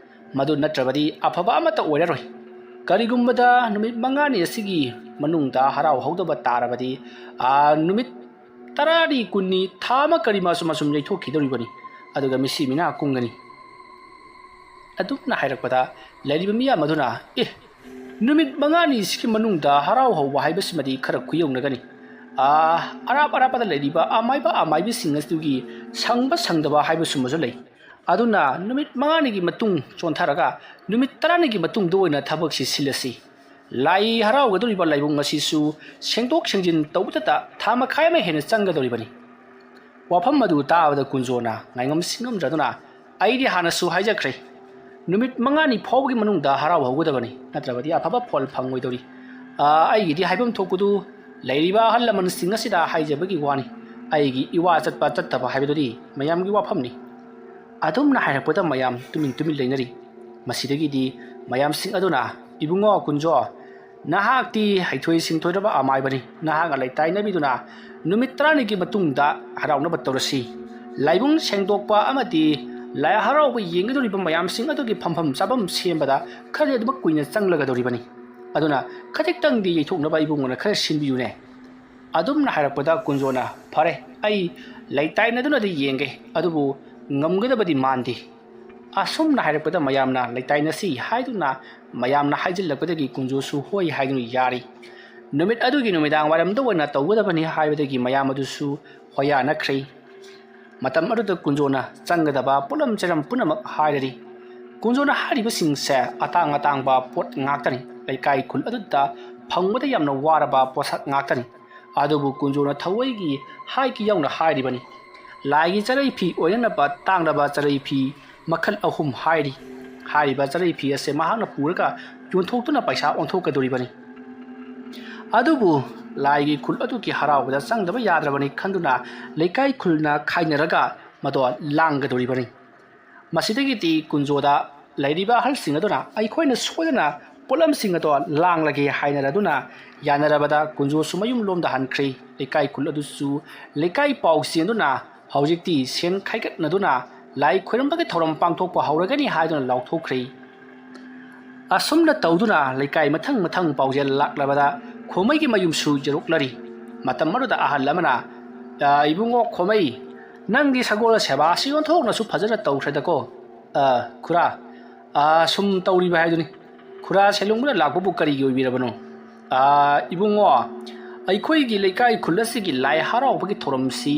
ꯃꯗꯨ ꯅꯠꯇ꯭ꯔꯕꯗꯤ ꯑꯐꯕ ꯑꯃꯠꯇ ꯑꯣꯏꯔꯔꯣꯏ꯫ ꯀꯔꯤꯒꯨꯝꯕꯗ ꯅꯨꯃꯤꯠ ꯃꯉꯥꯅꯤ ꯑꯁꯤꯒꯤ ꯃꯅꯨꯡꯗ ꯍꯔꯥꯎꯍꯧꯗꯕ ꯇꯥꯔꯕꯗꯤ, ꯑꯥ, ꯅꯨꯃꯤꯠ ꯇꯔꯥꯅꯤ, ꯀꯨꯟꯅꯤ, ꯊꯥ ꯑꯃ ꯀꯔꯤ ꯃꯁꯨꯝ ꯃꯁꯨꯝ ꯌꯩꯊꯣꯛꯈꯤꯗꯧꯔꯤꯕꯅꯤ꯫ ꯑꯗꯨꯒ ꯃꯤꯁꯤ ꯃꯤꯅꯥ ꯀꯨꯡꯒꯅꯤ꯫ ꯑꯗꯨꯝꯅ ꯍꯥꯏꯔꯛꯄꯗ ꯂꯩꯔꯤꯕ ꯃꯤꯌꯥꯝ ꯑꯗꯨꯅ, "ꯑꯦ, ꯅꯨꯃꯤꯠ ꯃꯉꯥꯅꯤꯁꯤꯒꯤ ꯃꯅꯨꯡꯗ ꯍꯔꯥꯎ ꯍꯧꯕ ꯍꯥꯏꯕꯁꯤꯃꯗꯤ ꯈꯔ ꯈꯨꯌꯧꯅꯒꯅꯤ꯫ ꯑꯥ, ꯑꯔꯥꯞ ꯑꯔꯥꯞꯄꯗ ꯂꯩꯔꯤꯕ ꯑꯃꯥꯏꯕ ꯑꯃꯥꯏꯕꯤꯁꯤꯡ ꯑꯗꯨꯒꯤ ꯁꯪꯕ ꯁꯪꯗꯕ ꯍꯥꯏꯕꯁꯨꯃꯁꯨ ꯂꯩ꯫ ꯑꯗꯨꯅ ꯅꯨꯃꯤꯠ ꯃꯉꯥꯅꯤꯒꯤ ꯃꯇꯨꯡ ꯆꯣꯟꯊꯔꯒ ꯅꯨꯃꯤꯠ ꯇꯔꯥꯅꯤꯒꯤ ꯃꯇꯨꯡꯗ ꯑꯣꯏꯅ ꯊꯕꯛꯁꯤ ꯁꯤꯜꯂꯁꯤ꯫ ꯂꯥꯏ ꯍꯔꯥꯎꯒꯗꯧꯔꯤꯕ ꯂꯥꯏꯕꯨꯡ ꯑꯁꯤꯁꯨ ꯁꯦꯡꯗꯣꯛ ꯁꯦꯡꯖꯤꯟ ꯇꯧꯕꯗꯇ ꯊꯥ ꯃꯈꯥꯏ ꯑꯃ ꯍꯦꯟꯅ ꯆꯪꯒꯗꯧꯔꯤꯕꯅꯤ꯫" ꯋꯥꯐꯝ ꯑꯗꯨ ꯇꯥꯕꯗ ꯀꯨꯟꯖꯣꯅ ꯉꯥꯏꯉꯝ ꯁꯤꯡꯉꯝꯗ꯭ꯔꯗꯨꯅ, "ꯑꯩꯗꯤ ꯍꯥꯟꯅꯁꯨ ꯍꯥꯏꯖꯈ꯭ꯔꯦ, ꯅꯨꯃꯤꯠ ꯃꯉꯥꯅꯤ ꯐꯥꯎꯕꯒꯤ ꯃꯅꯨꯡꯗ ꯍꯔꯥꯎ ꯍꯧꯒꯗꯕꯅꯤ, ꯅꯠꯇ꯭ꯔꯕꯗꯤ ꯑꯐꯕ ꯐꯣꯜ ꯐꯪꯉꯣꯏꯗꯧꯔꯤ꯫ ꯑꯥ, ꯑꯩꯒꯤꯗꯤ ꯍꯥꯏꯐꯝ ꯊꯣꯛꯄꯗꯨ ꯂꯩꯔꯤꯕ ꯑꯍꯜ ꯂꯃꯟꯁꯤꯡ ꯑꯁꯤꯗ ꯍꯥꯏꯖꯕꯒꯤ ꯋꯥꯅꯤ꯫ ꯑꯩꯒꯤ ꯏꯋꯥ ꯆꯠꯄ ꯆꯠꯇꯕ ꯍꯥꯏꯕꯗꯨꯗꯤ ꯃꯌꯥꯝꯒꯤ ꯋꯥꯐꯝꯅꯤ꯫" ꯑꯗꯨꯝꯅ ꯍꯥꯏꯔꯛꯄꯗ ꯃꯌꯥꯝ ꯇꯨꯃꯤꯟ ꯇꯨꯃꯤꯟ ꯂꯩꯅꯔꯤ꯫ ꯃꯁꯤꯗꯒꯤꯗꯤ ꯃꯌꯥꯝꯁꯤꯡ ꯑꯗꯨꯅ, "ꯏꯕꯨꯡꯉꯣ ꯀꯨꯟꯖꯣ, ꯅꯍꯥꯛꯇꯤ ꯍꯩꯊꯣꯏ ꯁꯤꯡꯊꯣꯏꯔꯕ ꯑꯃꯥꯏꯕꯅꯤ꯫ ꯅꯍꯥꯛꯅ ꯂꯩꯇꯥꯏꯅꯕꯤꯗꯨꯅ ꯅꯨꯃꯤꯠ ꯇꯔꯥꯅꯤꯒꯤ ꯃꯇꯨꯡꯗ ꯍꯔꯥꯎꯅꯕ ꯇꯧꯔꯁꯤ꯫ ꯂꯥꯏꯕꯨꯡ ꯁꯦꯡꯗꯣꯛꯄ ꯑꯃꯗꯤ ꯂꯥꯏ ꯍꯔꯥꯎꯕ ꯌꯦꯡꯒꯗꯧꯔꯤꯕ ꯃꯌꯥꯝꯁꯤꯡ ꯑꯗꯨꯒꯤ ꯐꯝꯐꯝ ꯆꯥꯐꯝ ꯁꯦꯝꯕꯗ ꯈꯔꯗꯤ ꯑꯗꯨꯃꯛ ꯀꯨꯏꯅ ꯆꯪꯂꯒꯗꯧꯔꯤꯕꯅꯤ꯫ ꯑꯗꯨꯅ ꯈꯖꯤꯛꯇꯪꯗꯤ ꯌꯩꯊꯣꯛꯅꯕ ꯏꯕꯨꯡꯉꯣꯅ ꯈꯔ ꯁꯤꯟꯕꯤꯌꯨꯅꯦ꯫" ꯑꯗꯨꯝꯅ ꯍꯥꯏꯔꯛꯄꯗ ꯀꯨꯟꯖꯣꯅ, "ꯐꯔꯦ, ꯑꯩ ꯂꯩꯇꯥꯏꯅꯗꯨꯅꯗꯤ ꯌꯦꯡꯒꯦ, ꯑꯗꯨꯕꯨ ꯉꯝꯒꯗꯕꯗꯤ ꯃꯥꯟꯗꯦ꯫" ꯑꯁꯨꯝꯅ ꯍꯥꯏꯔꯛꯄꯗ ꯃꯌꯥꯝꯅ ꯂꯩꯇꯥꯏꯅꯁꯤ ꯍꯥꯏꯗꯨꯅ ꯃꯌꯥꯝꯅ ꯍꯥꯏꯖꯤꯜꯂꯛꯄꯗꯒꯤ ꯀꯨꯟꯖꯣꯁꯨ ꯍꯣꯏ ꯍꯥꯏꯗꯨꯅ ꯌꯥꯔꯤ꯫ ꯅꯨꯃꯤꯠ ꯑꯗꯨꯒꯤ ꯅꯨꯃꯤꯗꯥꯡ ꯋꯥꯏꯔꯝꯗ ꯑꯣꯏꯅ ꯇꯧꯒꯗꯕꯅꯤ ꯍꯥꯏꯕꯗꯒꯤ ꯃꯌꯥꯝ ꯑꯗꯨꯁꯨ ꯍꯣꯌꯥꯅꯈ꯭ꯔꯦ꯫ ꯃꯇꯝ ꯑꯗꯨꯗ ꯀꯨꯟꯖꯣꯅ ꯆꯪꯒꯗꯕ ꯄꯣꯠꯂꯝ ꯆꯩꯔꯝ ꯄꯨꯝꯅꯃꯛ ꯍꯥꯏꯔꯔꯤ꯫ ꯀꯨꯟꯖꯣꯅ ꯍꯥꯏꯔꯤꯕꯁꯤꯡꯁꯦ ꯑꯇꯥꯡ ꯑꯇꯥꯡꯕ ꯄꯣꯠ ꯉꯥꯛꯇꯅꯤ꯫ ꯂꯩꯀꯥꯏ ꯈꯨꯜ ꯑꯗꯨꯗ ꯐꯪꯕꯗ ꯌꯥꯝꯅ ꯋꯥꯔꯕ ꯄꯣꯠꯁꯛ ꯉꯥꯛꯇꯅꯤ꯫ ꯑꯗꯨꯕꯨ ꯀꯨꯟꯖꯣꯅ ꯊꯧꯋꯩꯒꯤ ꯍꯥꯏꯒꯤ ꯌꯥꯎꯅ ꯍꯥꯏꯔꯤꯕꯅꯤ꯫ ꯂꯥꯏꯒꯤ ꯆꯔꯩ ꯐꯤ ꯑꯣꯏꯅꯅꯕ ꯇꯥꯡꯂꯕ ꯆꯔꯩ ꯐꯤ ꯃꯈꯜ ꯑꯍꯨꯝ ꯍꯥꯏꯔꯤ꯫ ꯍꯥꯏꯔꯤꯕ ꯆꯔꯩ ꯐꯤ ꯑꯁꯦ ꯃꯍꯥꯛꯅ ꯄꯨꯔꯒ ꯌꯣꯟꯊꯣꯛꯇꯨꯅ ꯄꯩꯁꯥ ꯑꯣꯟꯊꯣꯛꯀꯗꯧꯔꯤꯕꯅꯤ꯫ ꯑꯗꯨꯕꯨ ꯂꯥꯏꯒꯤ ꯈꯨꯜ ꯑꯗꯨꯒꯤ ꯍꯔꯥꯎꯕꯗ ꯆꯪꯗꯕ ꯌꯥꯗ꯭ꯔꯕꯅꯤ ꯈꯟꯗꯨꯅ ꯂꯩꯀꯥꯏ ꯈꯨꯜꯅ ꯈꯥꯏꯅꯔꯒ ꯃꯗꯣ ꯂꯥꯡꯒꯗꯧꯔꯤꯕꯅꯤ꯫ ꯃꯁꯤꯗꯒꯤꯗꯤ ꯀꯨꯟꯖꯣꯗ ꯂꯩꯔꯤꯕ ꯑꯍꯜꯁꯤꯡ ꯑꯗꯨꯅ ꯑꯩꯈꯣꯏꯅ ꯁꯣꯏꯗꯅ ꯄꯣꯠꯂꯝꯁꯤꯡ ꯑꯗꯣ ꯂꯥꯡꯂꯒꯦ ꯍꯥꯏꯅꯔꯗꯨꯅ ꯌꯥꯅꯔꯕꯗ ꯀꯨꯟꯖꯣꯁꯨ ꯃꯌꯨꯝꯂꯣꯝꯗ ꯍꯟꯈ꯭ꯔꯦ꯫ ꯂꯩꯀꯥꯏ ꯈꯨꯜ ꯑꯗꯨꯁꯨ ꯂꯩꯀꯥꯏ ꯄꯥꯎ ꯆꯦꯟꯗꯨꯅ ꯍꯧꯖꯤꯛꯇꯤ ꯁꯦꯟ ꯈꯥꯏꯒꯠꯅꯗꯨꯅ ꯂꯥꯏ ꯈꯣꯏꯔꯝꯕꯒꯤ ꯊꯧꯔꯝ ꯄꯥꯡꯊꯣꯛꯄ ꯍꯧꯔꯒꯅꯤ ꯍꯥꯏꯗꯨꯅ ꯂꯥꯎꯊꯣꯛꯈ꯭ꯔꯦ꯫ ꯑꯁꯨꯝꯅ ꯇꯧꯗꯨꯅ ꯂꯩꯀꯥꯏ ꯃꯊꯪ ꯃꯊꯪ ꯄꯥꯎꯖꯦꯜ ꯂꯥꯛꯂꯕꯗ ꯈꯣꯃꯩꯒꯤ ꯃꯌꯨꯝꯁꯨ ꯌꯧꯔꯛꯂꯔꯤ꯫ ꯃꯇꯝ ꯑꯗꯨꯗ ꯑꯍꯜ ꯑꯃꯅ, "ꯑ, ꯏꯕꯨꯡꯉꯣ ꯈꯣꯃꯩ, ꯅꯪꯗꯤ ꯁꯒꯣꯜ ꯁꯦꯕꯥꯁꯤ ꯑꯣꯟꯊꯣꯛꯅꯁꯨ ꯐꯖꯅ ꯇꯧꯈ꯭ꯔꯦꯗꯀꯣ꯫ ꯑ, ꯈꯨꯔꯥ, ꯑ, ꯁꯨꯝ ꯇꯧꯔꯤꯕ ꯍꯥꯏꯗꯨꯅꯤ꯫ ꯈꯨꯔꯥ ꯁꯦꯂꯨꯡꯕꯅ ꯂꯥꯛꯄꯕꯨ ꯀꯔꯤꯒꯤ ꯑꯣꯏꯕꯤꯔꯕꯅꯣ?" "ꯑ, ꯏꯕꯨꯡꯉꯣ, ꯑꯩꯈꯣꯏꯒꯤ ꯂꯩꯀꯥꯏ ꯈꯨꯜ ꯑꯁꯤꯒꯤ ꯂꯥꯏ ꯍꯔꯥꯎꯕꯒꯤ ꯊꯧꯔꯝꯁꯤ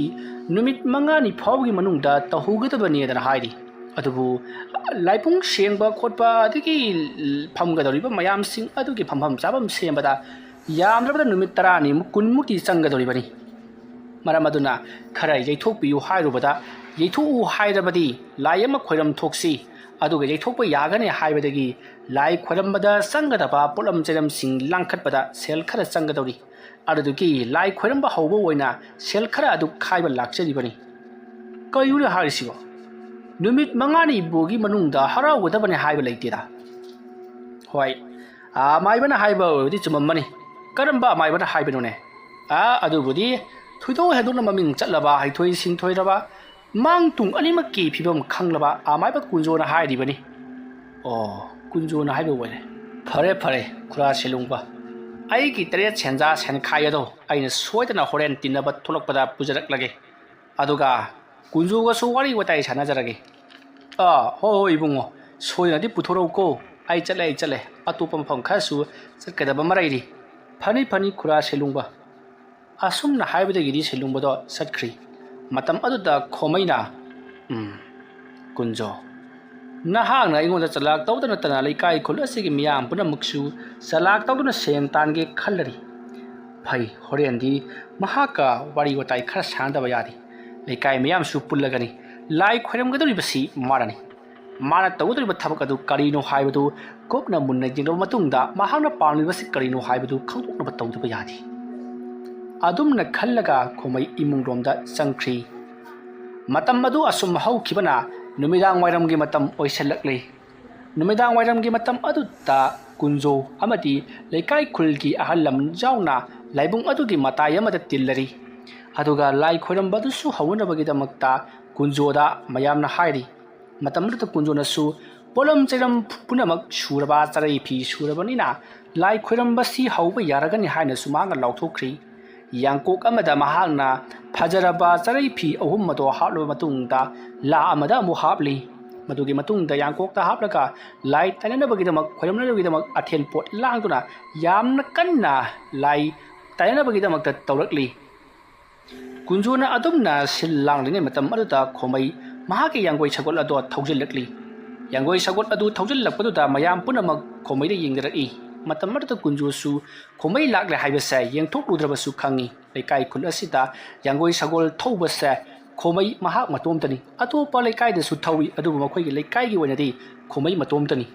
ꯅꯨꯃꯤꯠ ꯃꯉꯥꯅꯤ ꯐꯥꯎꯕꯒꯤ ꯃꯅꯨꯡꯗ ꯇꯧꯍꯧꯒꯗꯕꯅꯦꯗꯅ ꯍꯥꯏꯔꯤ꯫ ꯑꯗꯨꯕꯨ ꯂꯥꯏꯕꯨꯡ ꯁꯦꯡꯕ ꯈꯣꯠꯄ ꯑꯗꯒꯤ ꯐꯝꯒꯗꯧꯔꯤꯕ ꯃꯌꯥꯝꯁꯤꯡ ꯑꯗꯨꯒꯤ ꯐꯝꯐꯝ ꯆꯥꯐꯝ ꯁꯦꯝꯕꯗ ꯌꯥꯝꯗ꯭ꯔꯕꯗ ꯅꯨꯃꯤꯠ ꯇꯔꯥꯅꯤꯃꯨꯛ ꯀꯨꯟꯃꯨꯛꯇꯤ ꯆꯪꯒꯗꯧꯔꯤꯕꯅꯤ꯫ ꯃꯔꯝ ꯑꯗꯨꯅ ꯈꯔ ꯌꯩꯊꯣꯛꯄꯤꯌꯨ ꯍꯥꯏꯔꯨꯕꯗ, ꯌꯩꯊꯣꯛꯎ ꯍꯥꯏꯔꯕꯗꯤ ꯂꯥꯏ ꯑꯃ ꯈꯣꯏꯔꯝ ꯊꯣꯛꯁꯤ, ꯑꯗꯨꯒ ꯌꯩꯊꯣꯛꯄ ꯌꯥꯒꯅꯤ ꯍꯥꯏꯕꯗꯒꯤ ꯂꯥꯏ ꯈꯣꯏꯔꯝꯕꯗ ꯆꯪꯒꯗꯕ ꯄꯣꯠꯂꯝ ꯆꯩꯔꯝꯁꯤꯡ ꯂꯥꯡꯈꯠꯄꯗ ꯁꯦꯜ ꯈꯔ ꯆꯪꯒꯗꯧꯔꯤ꯫ ꯑꯗꯨꯗꯨꯒꯤ ꯂꯥꯏ ꯈꯣꯏꯔꯝꯕ ꯍꯧꯕ ꯑꯣꯏꯅ ꯁꯦꯜ ꯈꯔ ꯑꯗꯨ ꯈꯥꯏꯕ ꯂꯥꯛꯆꯔꯤꯕꯅꯤ꯫" "ꯀꯩꯅꯣꯅꯦ ꯍꯥꯏꯔꯤꯁꯤꯕꯣ? ꯅꯨꯃꯤꯠ ꯃꯉꯥꯅꯤꯕꯨꯒꯤ ꯃꯅꯨꯡꯗ ꯍꯔꯥꯎꯒꯗꯕꯅꯤ ꯍꯥꯏꯕ ꯂꯩꯇꯦꯗ꯫" "ꯍꯣꯏ, ꯑꯃꯥꯏꯕꯅ ꯍꯥꯏꯕ ꯑꯣꯏꯔꯗꯤ ꯆꯨꯝꯃꯝꯃꯅꯤ꯫ ꯀꯔꯝꯕ ꯑꯃꯥꯏꯕꯅ ꯍꯥꯏꯕꯅꯣꯅꯦ?" "ꯑ, ꯑꯗꯨꯕꯨꯗꯤ ꯊꯣꯏꯗꯣꯛ ꯍꯦꯟꯗꯣꯛꯅ ꯃꯃꯤꯡ ꯆꯠꯂꯕ, ꯍꯩꯊꯣꯏ ꯁꯤꯡꯊꯣꯏꯔꯕ, ꯃꯥꯡ ꯇꯨꯡ ꯑꯅꯤꯃꯛꯀꯤ ꯐꯤꯕꯝ ꯈꯪꯂꯕ ꯑꯃꯥꯏꯕ ꯀꯨꯟꯖꯣꯅ ꯍꯥꯏꯔꯤꯕꯅꯤ꯫" "ꯑꯣ, ꯀꯨꯟꯖꯣꯅ ꯍꯥꯏꯕ ꯑꯣꯏꯔꯦ꯫ ꯐꯔꯦ, ꯐꯔꯦ, ꯈꯨꯔꯥ ꯁꯦꯂꯨꯡꯕ, ꯑꯩꯒꯤ ꯇꯔꯦꯠ ꯁꯦꯟꯖꯥ ꯁꯦꯟꯈꯥꯏ ꯑꯗꯣ ꯑꯩꯅ ꯁꯣꯏꯗꯅ ꯍꯣꯔꯦꯟ ꯇꯤꯟꯅꯕ ꯊꯣꯛꯂꯛꯄꯗ ꯄꯨꯖꯔꯛꯂꯒꯦ꯫ ꯑꯗꯨꯒ ꯀꯨꯟꯖꯣꯒꯁꯨ ꯋꯥꯔꯤ ꯋꯥꯇꯥꯏ ꯁꯥꯟꯅꯖꯔꯒꯦ꯫" "ꯑꯥ, ꯍꯣꯏ, ꯍꯣꯏ, ꯏꯕꯨꯡꯉꯣ, ꯁꯣꯏꯗꯅꯗꯤ ꯄꯨꯊꯣꯔꯛꯎꯀꯣ꯫ ꯑꯩ ꯆꯠꯂꯦ, ꯑꯩ ꯆꯠꯂꯦ꯫ ꯑꯇꯣꯞꯄ ꯃꯐꯝ ꯈꯔꯁꯨ ꯆꯠꯀꯗꯕ ꯑꯃ ꯂꯩꯔꯤ꯫" "ꯐꯅꯤ, ꯐꯅꯤ, ꯈꯨꯔꯥ ꯁꯦꯂꯨꯡꯕ꯫" ꯑꯁꯨꯝꯅ ꯍꯥꯏꯕꯗꯒꯤꯗꯤ ꯁꯦꯂꯨꯡꯕꯗꯣ ꯆꯠꯈ꯭ꯔꯤ꯫ ꯃꯇꯝ ꯑꯗꯨꯗ ꯈꯣꯃꯩꯅ, "ꯎꯝ, ꯀꯨꯟꯖꯣ, ꯅꯍꯥꯛꯅ ꯑꯩꯉꯣꯟꯗ ꯆꯂꯥꯛ ꯇꯧꯗ ꯅꯠꯇꯅ ꯂꯩꯀꯥꯏ ꯈꯨꯜ ꯑꯁꯤꯒꯤ ꯃꯤꯌꯥꯝ ꯄꯨꯝꯅꯃꯛꯁꯨ ꯆꯂꯥꯛ ꯇꯧꯗꯨꯅ ꯁꯦꯟ ꯇꯥꯟꯒꯦ ꯈꯜꯂꯔꯤ꯫ ꯐꯩ, ꯍꯣꯔꯦꯟꯗꯤ ꯃꯍꯥꯛꯀ ꯋꯥꯔꯤ ꯋꯥꯇꯥꯏ ꯈꯔ ꯁꯥꯟꯅꯗꯕ ꯌꯥꯗꯦ꯫ ꯂꯩꯀꯥꯏ ꯃꯤꯌꯥꯝꯁꯨ ꯄꯨꯜꯂꯒꯅꯤ ꯂꯥꯏ ꯈꯣꯏꯔꯝꯒꯗꯧꯔꯤꯕꯁꯤ ꯃꯥꯅꯅꯤ꯫ ꯃꯥꯅ ꯇꯧꯒꯗꯧꯔꯤꯕ ꯊꯕꯛ ꯑꯗꯨ ꯀꯔꯤꯅꯣ ꯍꯥꯏꯕꯗꯨ ꯀꯨꯞꯅ ꯃꯨꯟꯅ ꯌꯦꯡꯂꯕ ꯃꯇꯨꯡꯗ ꯃꯍꯥꯛꯅ ꯄꯥꯝꯂꯤꯕꯁꯤ ꯀꯔꯤꯅꯣ ꯍꯥꯏꯕꯗꯨ ꯈꯪꯗꯣꯛꯅꯕ ꯇꯧꯗꯕ ꯌꯥꯗꯦ꯫" ꯑꯗꯨꯝꯅ ꯈꯜꯂꯒ ꯈꯣꯃꯩ ꯏꯃꯨꯡꯂꯣꯝꯗ ꯆꯪꯈ꯭ꯔꯤ꯫ ꯃꯇꯝ ꯑꯗꯨ ꯑꯁꯨꯝ ꯍꯧꯈꯤꯕꯅ ꯅꯨꯃꯤꯗꯥꯡ ꯋꯥꯏꯔꯝꯒꯤ ꯃꯇꯝ ꯑꯣꯏꯁꯤꯜꯂꯛꯂꯤ꯫ ꯅꯨꯃꯤꯗꯥꯡ ꯋꯥꯏꯔꯝꯒꯤ ꯃꯇꯝ ꯑꯗꯨꯗ ꯀꯨꯟꯖꯣ ꯑꯃꯗꯤ ꯂꯩꯀꯥꯏ ꯈꯨꯜꯒꯤ ꯑꯍꯜ ꯂꯃꯟ ꯌꯥꯎꯅ ꯂꯥꯏꯕꯨꯡ ꯑꯗꯨꯒꯤ ꯃꯇꯥꯏ ꯑꯃꯗ ꯇꯤꯜꯂꯔꯤ꯫ ꯑꯗꯨꯒ ꯂꯥꯏ ꯈꯣꯏꯔꯝꯕ ꯑꯗꯨꯁꯨ ꯍꯧꯅꯅꯕꯒꯤꯗꯃꯛꯇ ꯀꯨꯟꯖꯣꯗ ꯃꯌꯥꯝꯅ ꯍꯥꯏꯔꯤ꯫ ꯃꯇꯝ ꯑꯗꯨꯗ ꯀꯨꯟꯖꯣꯅꯁꯨ ꯄꯣꯠꯂꯝ ꯆꯩꯔꯝ ꯄꯨꯝꯅꯃꯛ ꯁꯨꯔꯕ ꯆꯔꯩ ꯐꯤ ꯁꯨꯔꯕꯅꯤꯅ ꯂꯥꯏ ꯈꯣꯏꯔꯝꯕꯁꯤ ꯍꯧꯕ ꯌꯥꯔꯒꯅꯤ ꯍꯥꯏꯅꯁꯨ ꯃꯍꯥꯛꯅ ꯂꯥꯎꯊꯣꯛꯈ꯭ꯔꯤ꯫ ꯌꯥꯡꯀꯣꯛ ꯑꯃꯗ ꯃꯍꯥꯛꯅ ꯐꯖꯔꯕ ꯆꯔꯩ ꯐꯤ ꯑꯍꯨꯝ ꯑꯗꯨ ꯍꯥꯞꯂꯕ ꯃꯇꯨꯡꯗ ꯂꯥ ꯑꯃꯗ ꯑꯃꯨꯛ ꯍꯥꯞꯂꯤ꯫ ꯃꯗꯨꯒꯤ ꯃꯇꯨꯡꯗ ꯌꯥꯡꯀꯣꯛꯇ ꯍꯥꯞꯂꯒ ꯂꯥꯏ ꯇꯥꯏꯅꯅꯕꯒꯤꯗꯃꯛ, ꯈꯣꯏꯔꯝꯅꯅꯕꯒꯤꯗꯃꯛ ꯑꯊꯦꯟ ꯄꯣꯠ ꯂꯥꯡꯗꯨꯅ ꯌꯥꯝꯅ ꯀꯟꯅ ꯂꯥꯏ ꯇꯥꯏꯅꯅꯕꯒꯤꯗꯃꯛꯇ ꯇꯧꯔꯛꯂꯤ꯫ ꯀꯨꯟꯖꯣꯅ ꯑꯗꯨꯝꯅ ꯁꯤꯜ ꯂꯥꯡꯂꯤꯉꯩ ꯃꯇꯝ ꯑꯗꯨꯗ ꯈꯣꯃꯩ ꯃꯍꯥꯛꯀꯤ ꯌꯥꯡꯒꯣꯏ ꯁꯒꯣꯜ ꯑꯗꯣ ꯊꯧꯖꯤꯜꯂꯛꯂꯤ꯫ ꯌꯥꯡꯒꯣꯏ ꯁꯒꯣꯜ ꯑꯗꯨ ꯊꯧꯖꯤꯜꯂꯛꯄꯗꯨꯗ ꯃꯌꯥꯝ ꯄꯨꯝꯅꯃꯛ ꯈꯣꯃꯩꯗ ꯌꯦꯡꯅꯔꯛꯏ꯫ ꯃꯇꯝ ꯑꯗꯨꯗ ꯀꯨꯟꯖꯣꯁꯨ ꯈꯣꯃꯩ ꯂꯥꯛꯂꯦ ꯍꯥꯏꯕꯁꯦ ꯌꯦꯡꯊꯣꯛꯂꯨꯗ꯭ꯔꯕꯁꯨ ꯈꯪꯏ꯫ ꯂꯩꯀꯥꯏ ꯈꯨꯜ ꯑꯁꯤꯗ ꯌꯥꯡꯒꯣꯏ ꯁꯒꯣꯜ ꯊꯧꯕꯁꯦ ꯈꯣꯃꯩ ꯃꯍꯥꯛ ꯃꯇꯣꯝꯇꯅꯤ꯫ ꯑꯇꯣꯞꯄ ꯂꯩꯀꯥꯏꯗꯁꯨ ꯊꯧꯏ, ꯑꯗꯨꯕꯨ ꯃꯈꯣꯏꯒꯤ ꯂꯩꯀꯥꯏꯒꯤ ꯑꯣꯏꯅꯗꯤ ꯈꯣꯃꯩ ꯃꯇꯣꯝꯇꯅꯤ꯫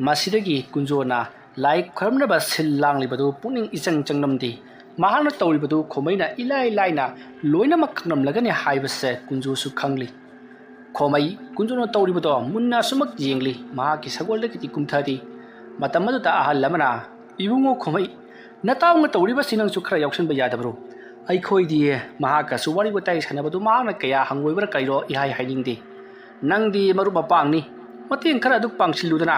ꯃꯁꯤꯗꯒꯤ ꯀꯨꯟꯖꯣꯅ ꯂꯥꯏ ꯈꯣꯏꯔꯝꯅꯕ ꯁꯤꯜ ꯂꯥꯡꯂꯤꯕꯗꯨ ꯄꯨꯛꯅꯤꯡ ꯏꯆꯪ ꯆꯪꯂꯝꯗꯦ꯫ ꯃꯍꯥꯛꯅ ꯇꯧꯔꯤꯕꯗꯨ ꯈꯣꯃꯩꯅ ꯏꯂꯥꯏ ꯂꯥꯏꯅ ꯂꯣꯏꯅꯃꯛ ꯈꯪꯂꯝꯂꯒꯅꯤ ꯍꯥꯏꯕꯁꯦ ꯀꯨꯟꯖꯣꯁꯨ ꯈꯪꯂꯤ꯫ ꯈꯣꯃꯩ ꯀꯨꯟꯖꯣꯅ ꯇꯧꯔꯤꯕꯗꯣ ꯃꯨꯟꯅ ꯑꯁꯨꯃꯛ ꯌꯦꯡꯂꯤ, ꯃꯍꯥꯛꯀꯤ ꯁꯒꯣꯜꯗꯒꯤꯗꯤ ꯀꯨꯝꯊꯗꯦ꯫ ꯃꯇꯝ ꯑꯗꯨꯗ ꯑꯍꯜ ꯑꯃꯅ, "ꯏꯕꯨꯡꯉꯣ ꯈꯣꯃꯩ, ꯅꯇꯥꯎꯅ ꯇꯧꯔꯤꯕꯁꯤ ꯅꯪꯁꯨ ꯈꯔ ꯌꯥꯎꯁꯤꯟꯕ ꯌꯥꯗꯕ꯭ꯔꯣ? ꯑꯩꯈꯣꯏꯗꯤ ꯃꯍꯥꯛꯀꯁꯨ ꯋꯥꯔꯤ ꯋꯥꯇꯥꯏ ꯁꯥꯟꯅꯕꯗꯨ ꯃꯍꯥꯛꯅ ꯀꯌꯥ ꯍꯪꯒꯣꯏꯕ꯭ꯔꯥ ꯀꯔꯤꯔꯣ ꯏꯍꯥꯏ ꯍꯥꯏꯅꯤꯡꯗꯦ꯫ ꯅꯪꯗꯤ ꯃꯔꯨꯞ ꯃꯄꯥꯡꯅꯤ, ꯃꯇꯦꯡ ꯈꯔ ꯑꯗꯨ ꯄꯥꯡꯁꯤꯜꯂꯨꯗꯅ꯫"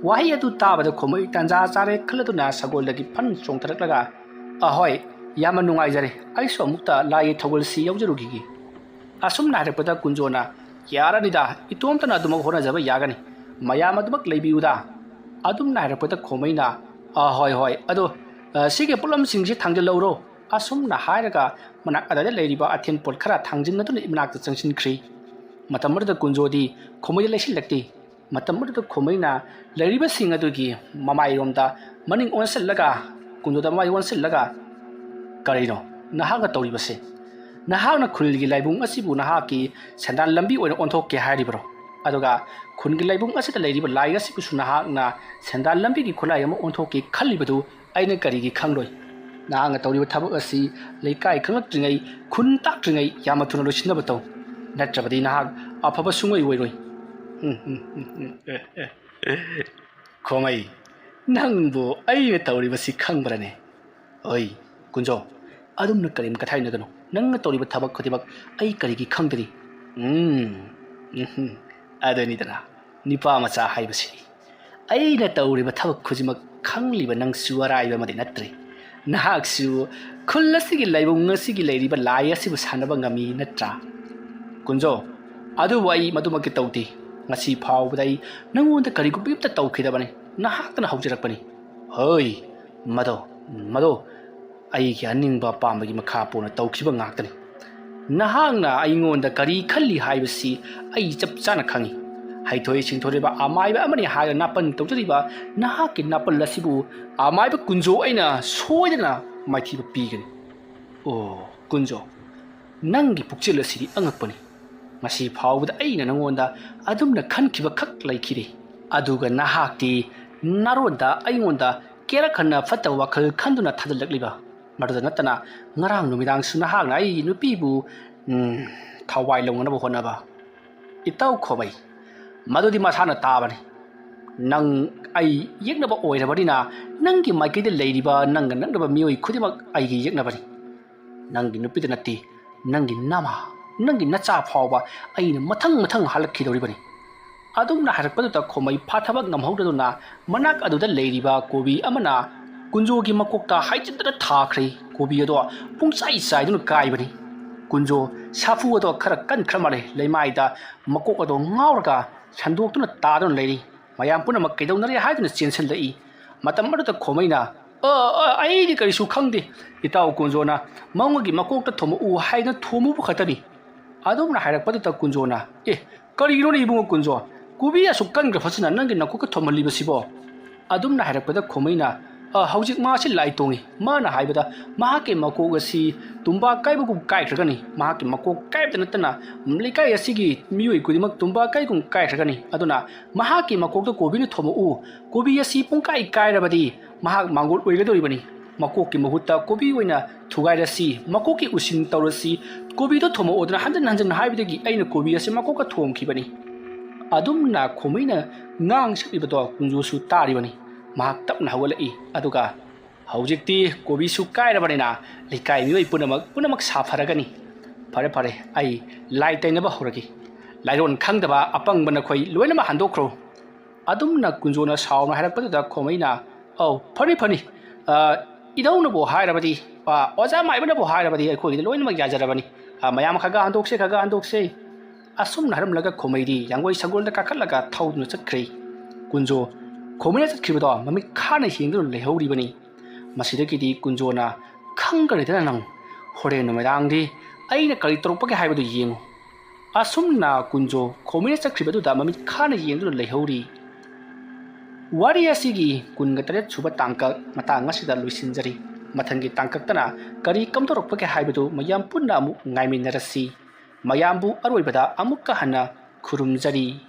ꯋꯥꯍꯩ ꯑꯗꯨ ꯇꯥꯕꯗ ꯈꯣꯃꯩ ꯇꯥꯟꯖꯥ ꯆꯥꯔꯦ ꯈꯜꯂꯗꯨꯅ ꯁꯒꯣꯜꯗꯒꯤ ꯐꯟ ꯆꯣꯡꯊꯔꯛꯂꯒ, "ꯑꯍꯣꯏ, ꯌꯥꯝꯅ ꯅꯨꯡꯉꯥꯏꯖꯔꯦ, ꯑꯩꯁꯨ ꯑꯃꯨꯛꯇ ꯂꯥꯏꯒꯤ ꯊꯧꯒꯜꯁꯤ ꯌꯥꯎꯖꯔꯨꯈꯤꯒꯦ꯫" ꯑꯁꯨꯝꯅ ꯍꯥꯏꯔꯛꯄꯗ ꯀꯨꯟꯖꯣꯅ, "ꯌꯥꯔꯅꯤꯗ, ꯏꯇꯣꯝꯇꯅ ꯑꯗꯨꯃꯛ ꯍꯣꯠꯅꯖꯕ ꯌꯥꯒꯅꯤ, ꯃꯌꯥꯝ ꯑꯗꯨꯃꯛ ꯂꯩꯕꯤꯌꯨꯗ꯫" ꯑꯗꯨꯝꯅ ꯍꯥꯏꯔꯛꯄꯗ ꯈꯣꯃꯩꯅ, "ꯑ, ꯍꯣꯏ, ꯍꯣꯏ, ꯑꯗꯣ, ꯑ, ꯁꯤꯒꯤ ꯄꯣꯠꯂꯝꯁꯤꯡꯁꯤ ꯊꯥꯡꯖꯜꯍꯧꯔꯣ꯫" ꯑꯁꯨꯝꯅ ꯍꯥꯏꯔꯒ ꯃꯅꯥꯛ ꯑꯗꯥꯏꯗ ꯂꯩꯔꯤꯕ ꯑꯊꯦꯟ ꯄꯣꯠ ꯈꯔ ꯊꯥꯡꯖꯤꯟꯅꯗꯨꯅ ꯃꯅꯥꯛꯇ ꯆꯪꯁꯤꯟꯈ꯭ꯔꯤ꯫ ꯃꯇꯝ ꯑꯗꯨꯗ ꯀꯨꯟꯖꯣꯗꯤ ꯈꯣꯃꯩꯗ ꯂꯩꯁꯤꯜꯂꯛꯇꯦ꯫ ꯃꯇꯝ ꯑꯗꯨꯗ ꯈꯣꯃꯩꯅ ꯂꯩꯔꯤꯕꯁꯤꯡ ꯑꯗꯨꯒꯤ ꯃꯃꯥꯏꯔꯣꯝꯗ ꯃꯅꯤꯡ ꯑꯣꯟꯁꯤꯜꯂꯒ, ꯀꯨꯟꯖꯣꯗ ꯃꯃꯥꯏ ꯑꯣꯟꯁꯤꯜꯂꯒ, "ꯀꯔꯤꯅꯣ ꯅꯍꯥꯛꯅ ꯇꯧꯔꯤꯕꯁꯦ? ꯅꯍꯥꯛꯅ ꯈꯨꯜꯒꯤ ꯂꯥꯏꯕꯨꯡ ꯑꯁꯤꯕꯨ ꯅꯍꯥꯛꯀꯤ ꯁꯦꯟꯗꯥꯟ ꯂꯝꯕꯤ ꯑꯣꯏꯅ ꯑꯣꯟꯊꯣꯛꯀꯦ ꯍꯥꯏꯔꯤꯕ꯭ꯔꯣ? ꯑꯗꯨꯒ ꯈꯨꯟꯒꯤ ꯂꯥꯏꯕꯨꯡ ꯑꯁꯤꯗ ꯂꯩꯔꯤꯕ ꯂꯥꯏ ꯑꯁꯤꯕꯨꯁꯨ ꯅꯍꯥꯛꯅ ꯁꯦꯟꯗꯥꯟ ꯂꯝꯕꯤꯒꯤ ꯈꯨꯠꯂꯥꯏ ꯑꯃ ꯑꯣꯟꯊꯣꯛꯀꯦ ꯈꯜꯂꯤꯕꯗꯨ ꯑꯩꯅ ꯀꯔꯤꯒꯤ ꯈꯪꯂꯣꯏ? ꯅꯍꯥꯛꯅ ꯇꯧꯔꯤꯕ ꯊꯕꯛ ꯑꯁꯤ ꯂꯩꯀꯥꯏ ꯈꯪꯂꯛꯇ꯭ꯔꯤꯉꯩ, ꯈꯨꯟ ꯇꯥꯛꯇ꯭ꯔꯤꯉꯩ ꯌꯥꯝꯅ ꯊꯨꯅ ꯂꯣꯏꯁꯤꯟꯅꯕ ꯇꯧ꯫ ꯅꯠꯇ꯭ꯔꯕꯗꯤ ꯅꯍꯥꯛ ꯑꯐꯕ ꯁꯨꯡꯑꯣꯏ ꯑꯣꯏꯔꯣꯏ꯫" ꯎꯝ, ꯎꯝ, ꯎꯝ, ꯎꯝ꯫ ꯑꯦ, ꯑꯦ, ꯑꯦ꯫ ꯈꯣꯃꯩ, ꯅꯪꯕꯨ ꯑꯩꯅ ꯇꯧꯔꯤꯕꯁꯤ ꯈꯪꯕ꯭ꯔꯅꯦ? ꯑꯣꯏ, ꯀꯨꯟꯖꯣ, ꯑꯗꯨꯝꯅ ꯀꯔꯤꯝ ꯀꯊꯥꯏꯅꯒꯅꯨ꯫ ꯅꯪꯅ ꯇꯧꯔꯤꯕ ꯊꯕꯛ ꯈꯨꯗꯤꯡꯃꯛ ꯑꯩ ꯀꯔꯤꯒꯤ ꯈꯪꯗꯅꯤ? ꯎꯝ, ꯎꯝꯍꯨꯝ, ꯑꯗꯨꯅꯤꯗꯅ ꯅꯨꯄꯥ ꯃꯆꯥ ꯍꯥꯏꯕꯁꯤꯗꯤ꯫ ꯑꯩꯅ ꯇꯧꯔꯤꯕ ꯊꯕꯛ ꯈꯨꯗꯤꯡꯃꯛ ꯈꯪꯂꯤꯕ ꯅꯪꯁꯨ ꯑꯔꯥꯏꯕ ꯑꯃꯗꯤ ꯅꯠꯇ꯭ꯔꯦ꯫ ꯅꯍꯥꯛꯁꯨ ꯈꯨꯜ ꯑꯁꯤꯒꯤ ꯂꯥꯏꯕꯨꯡ ꯑꯁꯤꯒꯤ ꯂꯩꯔꯤꯕ ꯂꯥꯏ ꯑꯁꯤꯕꯨ ꯁꯥꯟꯅꯕ ꯉꯝꯃꯤ ꯅꯠꯇ꯭ꯔꯥ? ꯀꯨꯟꯖꯣ, ꯑꯗꯨꯕꯨ ꯑꯩ ꯃꯗꯨꯃꯛꯇꯤ ꯇꯧꯗꯦ꯫ ꯉꯁꯤ ꯐꯥꯎꯕꯗ ꯑꯩ ꯅꯪꯉꯣꯟꯗ ꯀꯔꯤꯒꯨꯝꯕ ꯑꯃꯠꯇ ꯇꯧꯈꯤꯗꯕꯅꯤ꯫ ꯅꯍꯥꯛꯇꯅ ꯍꯧꯖꯔꯛꯄꯅꯤ꯫ ꯍꯣꯏ, ꯃꯗꯣ, ꯃꯗꯣ ꯑꯩꯒꯤ ꯑꯅꯤꯡꯕ ꯑꯄꯥꯝꯕꯒꯤ ꯃꯈꯥ ꯄꯣꯟꯅ ꯇꯧꯈꯤꯕ ꯉꯥꯛꯇꯅꯤ꯫ ꯅꯍꯥꯛꯅ ꯑꯩꯉꯣꯟꯗ ꯀꯔꯤ ꯈꯜꯂꯤ ꯍꯥꯏꯕꯁꯤ ꯑꯩ ꯆꯞ ꯆꯥꯅ ꯈꯪꯏ꯫ ꯍꯩꯊꯣꯏ ꯁꯤꯡꯊꯣꯏꯔꯕ ꯑꯃꯥꯏꯕ ꯑꯃꯅꯤ ꯍꯥꯏꯔ ꯅꯥꯄꯟ ꯇꯧꯖꯔꯤꯕ ꯅꯍꯥꯛꯀꯤ ꯅꯥꯄꯜ ꯑꯁꯤꯕꯨ ꯑꯃꯥꯏꯕ ꯀꯨꯟꯖꯣ ꯑꯩꯅ ꯁꯣꯏꯗꯅ ꯃꯥꯏꯊꯤꯕ ꯄꯤꯒꯅꯤ꯫ ꯑꯣ, ꯀꯨꯟꯖꯣ, ꯅꯪꯒꯤ ꯄꯨꯛꯆꯦꯜ ꯑꯁꯤꯗꯤ ꯑꯉꯛꯄꯅꯤ꯫ ꯉꯁꯤ ꯐꯥꯎꯕꯗ ꯑꯩꯅ ꯅꯉꯣꯟꯗ ꯑꯗꯨꯝꯅ ꯈꯟꯈꯤꯕ ꯈꯛ ꯂꯩꯈꯤꯗꯦ꯫ ꯑꯗꯨꯒ ꯅꯍꯥꯛꯇꯤ ꯅꯔꯣꯟꯗ ꯑꯩꯉꯣꯟꯗ ꯀꯦꯔꯛ ꯍꯟꯅ ꯐꯠꯇꯕ ꯋꯥꯈꯜ ꯈꯟꯗꯨꯅ ꯊꯥꯖꯤꯜꯂꯛꯂꯤꯕ꯫ ꯃꯗꯨꯗ ꯅꯠꯇꯅ ꯉꯔꯥꯡ ꯅꯨꯃꯤꯗꯥꯡꯁꯨ ꯅꯍꯥꯛꯅ ꯑꯩꯒꯤ ꯅꯨꯄꯤꯕꯨ, ꯎꯝ, ꯊꯋꯥꯏ ꯂꯧꯅꯅꯕ ꯍꯣꯠꯅꯕ꯫ ꯏꯇꯥꯎ ꯈꯣꯃꯩ, ꯃꯗꯨꯗꯤ ꯃꯁꯥꯅ ꯇꯥꯕꯅꯤ꯫ ꯅꯪ ꯑꯩ ꯌꯦꯛꯅꯕ ꯑꯣꯏꯔꯕꯅꯤꯅ ꯅꯪꯒꯤ ꯃꯥꯏꯀꯩꯗ ꯂꯩꯔꯤꯕ ꯅꯪꯒ ꯅꯛꯅꯕ ꯃꯤꯑꯣꯏ ꯈꯨꯗꯤꯡꯃꯛ ꯑꯩꯒꯤ ꯌꯦꯛꯅꯕꯅꯤ꯫ ꯅꯪꯒꯤ ꯅꯨꯄꯤꯗ ꯅꯠꯇꯦ, ꯅꯪꯒꯤ ꯅꯃꯥ, ꯅꯪꯒꯤ ꯅꯆꯥ ꯐꯥꯎꯕ ꯑꯩꯅ ꯃꯊꯪ ꯃꯊꯪ ꯍꯜꯂꯛꯈꯤꯗꯧꯔꯤꯕꯅꯤ꯫ ꯑꯗꯨꯝꯅ ꯍꯥꯏꯔꯛꯄꯗꯨꯗ ꯈꯣꯃꯩ ꯐꯥꯊꯕ ꯉꯝꯍꯧꯗꯗꯨꯅ ꯃꯅꯥꯛ ꯑꯗꯨꯗ ꯂꯩꯔꯤꯕ ꯀꯣꯕꯤ ꯑꯃꯅ ꯀꯨꯟꯖꯣꯒꯤ ꯃꯀꯣꯛꯇ ꯍꯥꯏꯖꯤꯟꯗꯨꯅ ꯊꯥꯈ꯭ꯔꯦ꯫ ꯀꯣꯕꯤ ꯑꯗꯣ ꯄꯨꯡꯆꯥꯏ ꯆꯥꯏꯗꯨꯅ ꯀꯥꯏꯕꯅꯤ꯫ ꯀꯨꯟꯖꯣ ꯁꯥꯐꯨ ꯑꯗꯣ ꯈꯔ ꯀꯟꯈ꯭ꯔ ꯃꯥꯜꯂꯦ꯫ ꯂꯩꯃꯥꯏꯗ ꯃꯀꯣꯛ ꯑꯗꯣ ꯉꯥꯎꯔꯒ ꯁꯟꯗꯣꯛꯇꯨꯅ ꯇꯥꯗꯨꯅ ꯂꯩꯔꯤ꯫ ꯃꯌꯥꯝ ꯄꯨꯝꯅꯃꯛ ꯀꯩꯗꯧꯅꯔꯦ ꯍꯥꯏꯗꯨꯅ ꯆꯦꯟꯁꯤꯜꯂꯛꯏ꯫ ꯃꯇꯝ ꯑꯗꯨꯗ ꯈꯣꯃꯩꯅ, "ꯑ, ꯑ, ꯑꯩꯗꯤ ꯀꯔꯤꯁꯨ ꯈꯪꯗꯦ꯫ ꯏꯇꯥꯎ ꯀꯨꯟꯖꯣꯅ ꯃꯉꯣꯟꯒꯤ ꯃꯀꯣꯛꯇ ꯊꯣꯝꯃꯛꯎ ꯍꯥꯏꯗꯨꯅ ꯊꯣꯝꯃꯨꯕ ꯈꯛꯇꯅꯤ"꯫ ꯑꯗꯨꯝꯅ ꯍꯥꯏꯔꯛꯄꯗꯨꯗ ꯀꯨꯟꯖꯣꯅ, "ꯑꯦ, ꯀꯔꯤꯒꯤꯅꯣꯅꯦ ꯏꯕꯨꯡꯉꯣ ꯀꯨꯟꯖꯣ? ꯀꯣꯕꯤ ꯑꯁꯨꯛ ꯀꯟꯈ꯭ꯔ ꯐꯖꯅ ꯅꯪꯒꯤ ꯅꯀꯣꯛꯇ ꯊꯣꯝꯍꯜꯂꯤꯕꯁꯤꯕꯣ?" ꯑꯗꯨꯝꯅ ꯍꯥꯏꯔꯛꯄꯗ ꯈꯣꯃꯩꯅ, "ꯑ, ꯍꯧꯖꯤꯛ ꯃꯥꯁꯤ ꯂꯥꯏ ꯇꯣꯡꯉꯤ꯫ ꯃꯥꯅ ꯍꯥꯏꯕꯗ ꯃꯍꯥꯛꯀꯤ ꯃꯀꯣꯛ ꯑꯁꯤ ꯇꯨꯝꯕꯥ ꯀꯥꯏꯕꯒꯨꯝ ꯀꯥꯏꯈ꯭ꯔꯒꯅꯤ꯫ ꯃꯍꯥꯛꯀꯤ ꯃꯀꯣꯛ ꯀꯥꯏꯕꯇ ꯅꯠꯇꯅ ꯂꯩꯀꯥꯏ ꯑꯁꯤꯒꯤ ꯃꯤꯑꯣꯏ ꯈꯨꯗꯤꯡꯃꯛ ꯇꯨꯝꯕꯥ ꯀꯥꯏꯒꯨꯝ ꯀꯥꯏꯈ꯭ꯔꯒꯅꯤ꯫ ꯑꯗꯨꯅ ꯃꯍꯥꯛꯀꯤ ꯃꯀꯣꯛꯇ ꯀꯣꯕꯤꯅ ꯊꯣꯝꯃꯛꯎ꯫ ꯀꯣꯕꯤ ꯑꯁꯤ ꯄꯨꯡꯀꯥꯏ ꯀꯥꯏꯔꯕꯗꯤ ꯃꯍꯥꯛ ꯃꯥꯡꯒꯣꯜ ꯑꯣꯏꯒꯗꯧꯔꯤꯕꯅꯤ꯫ ꯃꯀꯣꯛꯀꯤ ꯃꯍꯨꯠꯇ ꯀꯣꯕꯤ ꯑꯣꯏꯅ ꯊꯨꯒꯥꯏꯔꯁꯤ, ꯃꯀꯣꯛꯀꯤ ꯎꯁꯤꯟ ꯇꯧꯔꯁꯤ꯫ ꯀꯣꯕꯤꯗꯣ ꯊꯣꯝꯃꯛꯑꯣꯗꯅ ꯍꯟꯖꯤꯟ ꯍꯟꯖꯤꯟ ꯍꯥꯏꯕꯗꯒꯤ ꯑꯩꯅ ꯀꯣꯕꯤ ꯑꯁꯤ ꯃꯀꯣꯛꯇ ꯊꯣꯝꯈꯤꯕꯅꯤ"꯫ ꯑꯗꯨꯝꯅ ꯈꯣꯃꯩꯅ ꯉꯥꯡ ꯁꯛꯂꯤꯕꯗꯣ ꯀꯨꯟꯖꯣꯁꯨ ꯇꯥꯔꯤꯕꯅꯤ꯫ ꯃꯍꯥꯛ ꯇꯞꯅ ꯍꯧꯒꯠꯂꯛꯏ꯫ ꯑꯗꯨꯒ, "ꯍꯧꯖꯤꯛꯇꯤ ꯀꯣꯕꯤꯁꯨ ꯀꯥꯏꯔꯕꯅꯤꯅ ꯂꯩꯀꯥꯏ ꯃꯤꯑꯣꯏ ꯄꯨꯝꯅꯃꯛ, ꯄꯨꯝꯅꯃꯛ ꯁꯥꯐꯔꯒꯅꯤ꯫ ꯐꯔꯦ, ꯐꯔꯦ, ꯑꯩ ꯂꯥꯏ ꯇꯩꯅꯕ ꯍꯧꯔꯒꯦ꯫ ꯂꯥꯏꯔꯣꯟ ꯈꯪꯗꯕ ꯑꯄꯪꯕ ꯅꯈꯣꯏ ꯂꯣꯏꯅꯃꯛ ꯍꯟꯗꯣꯛꯈ꯭ꯔꯣ"꯫ ꯑꯗꯨꯝꯅ ꯀꯨꯟꯖꯣꯅ ꯁꯥꯎꯅ ꯍꯥꯏꯔꯛꯄꯗꯨꯗ ꯈꯣꯃꯩꯅ, "ꯑꯧ, ꯐꯅꯤ, ꯐꯅꯤ꯫ ꯑ, ꯏꯙꯧꯅꯕꯨ ꯍꯥꯏꯔꯕꯗꯤ, ꯑ, ꯑꯣꯖꯥ ꯃꯥꯏꯕꯅꯕꯨ ꯍꯥꯏꯔꯕꯗꯤ ꯑꯩꯈꯣꯏꯒꯤꯗꯤ ꯂꯣꯏꯅꯃꯛ ꯌꯥꯖꯔꯕꯅꯤ꯫ ꯑ, ꯃꯌꯥꯝ ꯈꯔ ꯈꯔ ꯍꯟꯗꯣꯛꯁꯦ, ꯈꯔ ꯈꯔ ꯍꯟꯗꯣꯛꯁꯦ"꯫ ꯑꯁꯨꯝꯅ ꯍꯥꯏꯔꯝꯂꯒ ꯈꯣꯃꯩꯗꯤ ꯌꯥꯡꯒꯣꯏ ꯁꯪꯒꯣꯜꯗ ꯀꯥꯈꯠꯂꯒ ꯊꯧꯗꯨꯅ ꯆꯠꯈ꯭ꯔꯦ꯫ ꯀꯨꯟꯖꯣ ꯈꯣꯃꯩꯅ ꯆꯠꯈ꯭ꯔꯤꯕꯗꯣ ꯃꯃꯤꯠ ꯈꯥꯅ ꯌꯦꯡꯗꯨꯅ ꯂꯩꯍꯧꯔꯤꯕꯅꯤ꯫ ꯃꯁꯤꯗꯒꯤꯗꯤ ꯀꯨꯟꯖꯣꯅ, "ꯈꯪꯒꯅꯤꯗꯅ ꯅꯪ꯫ ꯍꯣꯔꯦꯟ ꯅꯨꯃꯤꯗꯥꯡꯗꯤ ꯑꯩꯅ ꯀꯔꯤ ꯇꯧꯔꯛꯄꯒꯦ ꯍꯥꯏꯕꯗꯨ ꯌꯦꯡꯉꯨ"꯫ ꯑꯁꯨꯝꯅ ꯀꯨꯟꯖꯣ ꯈꯣꯃꯩꯅ ꯆꯠꯈ꯭ꯔꯤꯕꯗꯨꯗ ꯃꯃꯤꯠ ꯈꯥꯅ ꯌꯦꯡꯗꯨꯅ ꯂꯩꯍꯧꯔꯤ꯫ ꯋꯥꯔꯤ ꯑꯁꯤꯒꯤ ꯀꯨꯟꯒ ꯇꯔꯦꯠ ꯁꯨꯕ ꯇꯥꯡꯀꯛ ꯃꯇꯥꯡ ꯑꯁꯤꯗ ꯂꯣꯏꯁꯤꯟꯖꯔꯤ꯫ ꯃꯊꯪꯒꯤ ꯇꯥꯡꯀꯛꯇꯅ ꯀꯔꯤ ꯀꯝꯗꯧꯔꯛꯄꯒꯦ ꯍꯥꯏꯕꯗꯨ ꯃꯌꯥꯝ ꯄꯨꯟꯅ ꯑꯃꯨꯛ ꯉꯥꯏꯃꯤꯟꯅꯔꯁꯤ꯫ ꯃꯌꯥꯝꯕꯨ ꯑꯔꯣꯏꯕꯗ ꯑꯃꯨꯛꯀ ꯍꯟꯅ ꯈꯨꯔꯨꯝꯖꯔꯤ꯫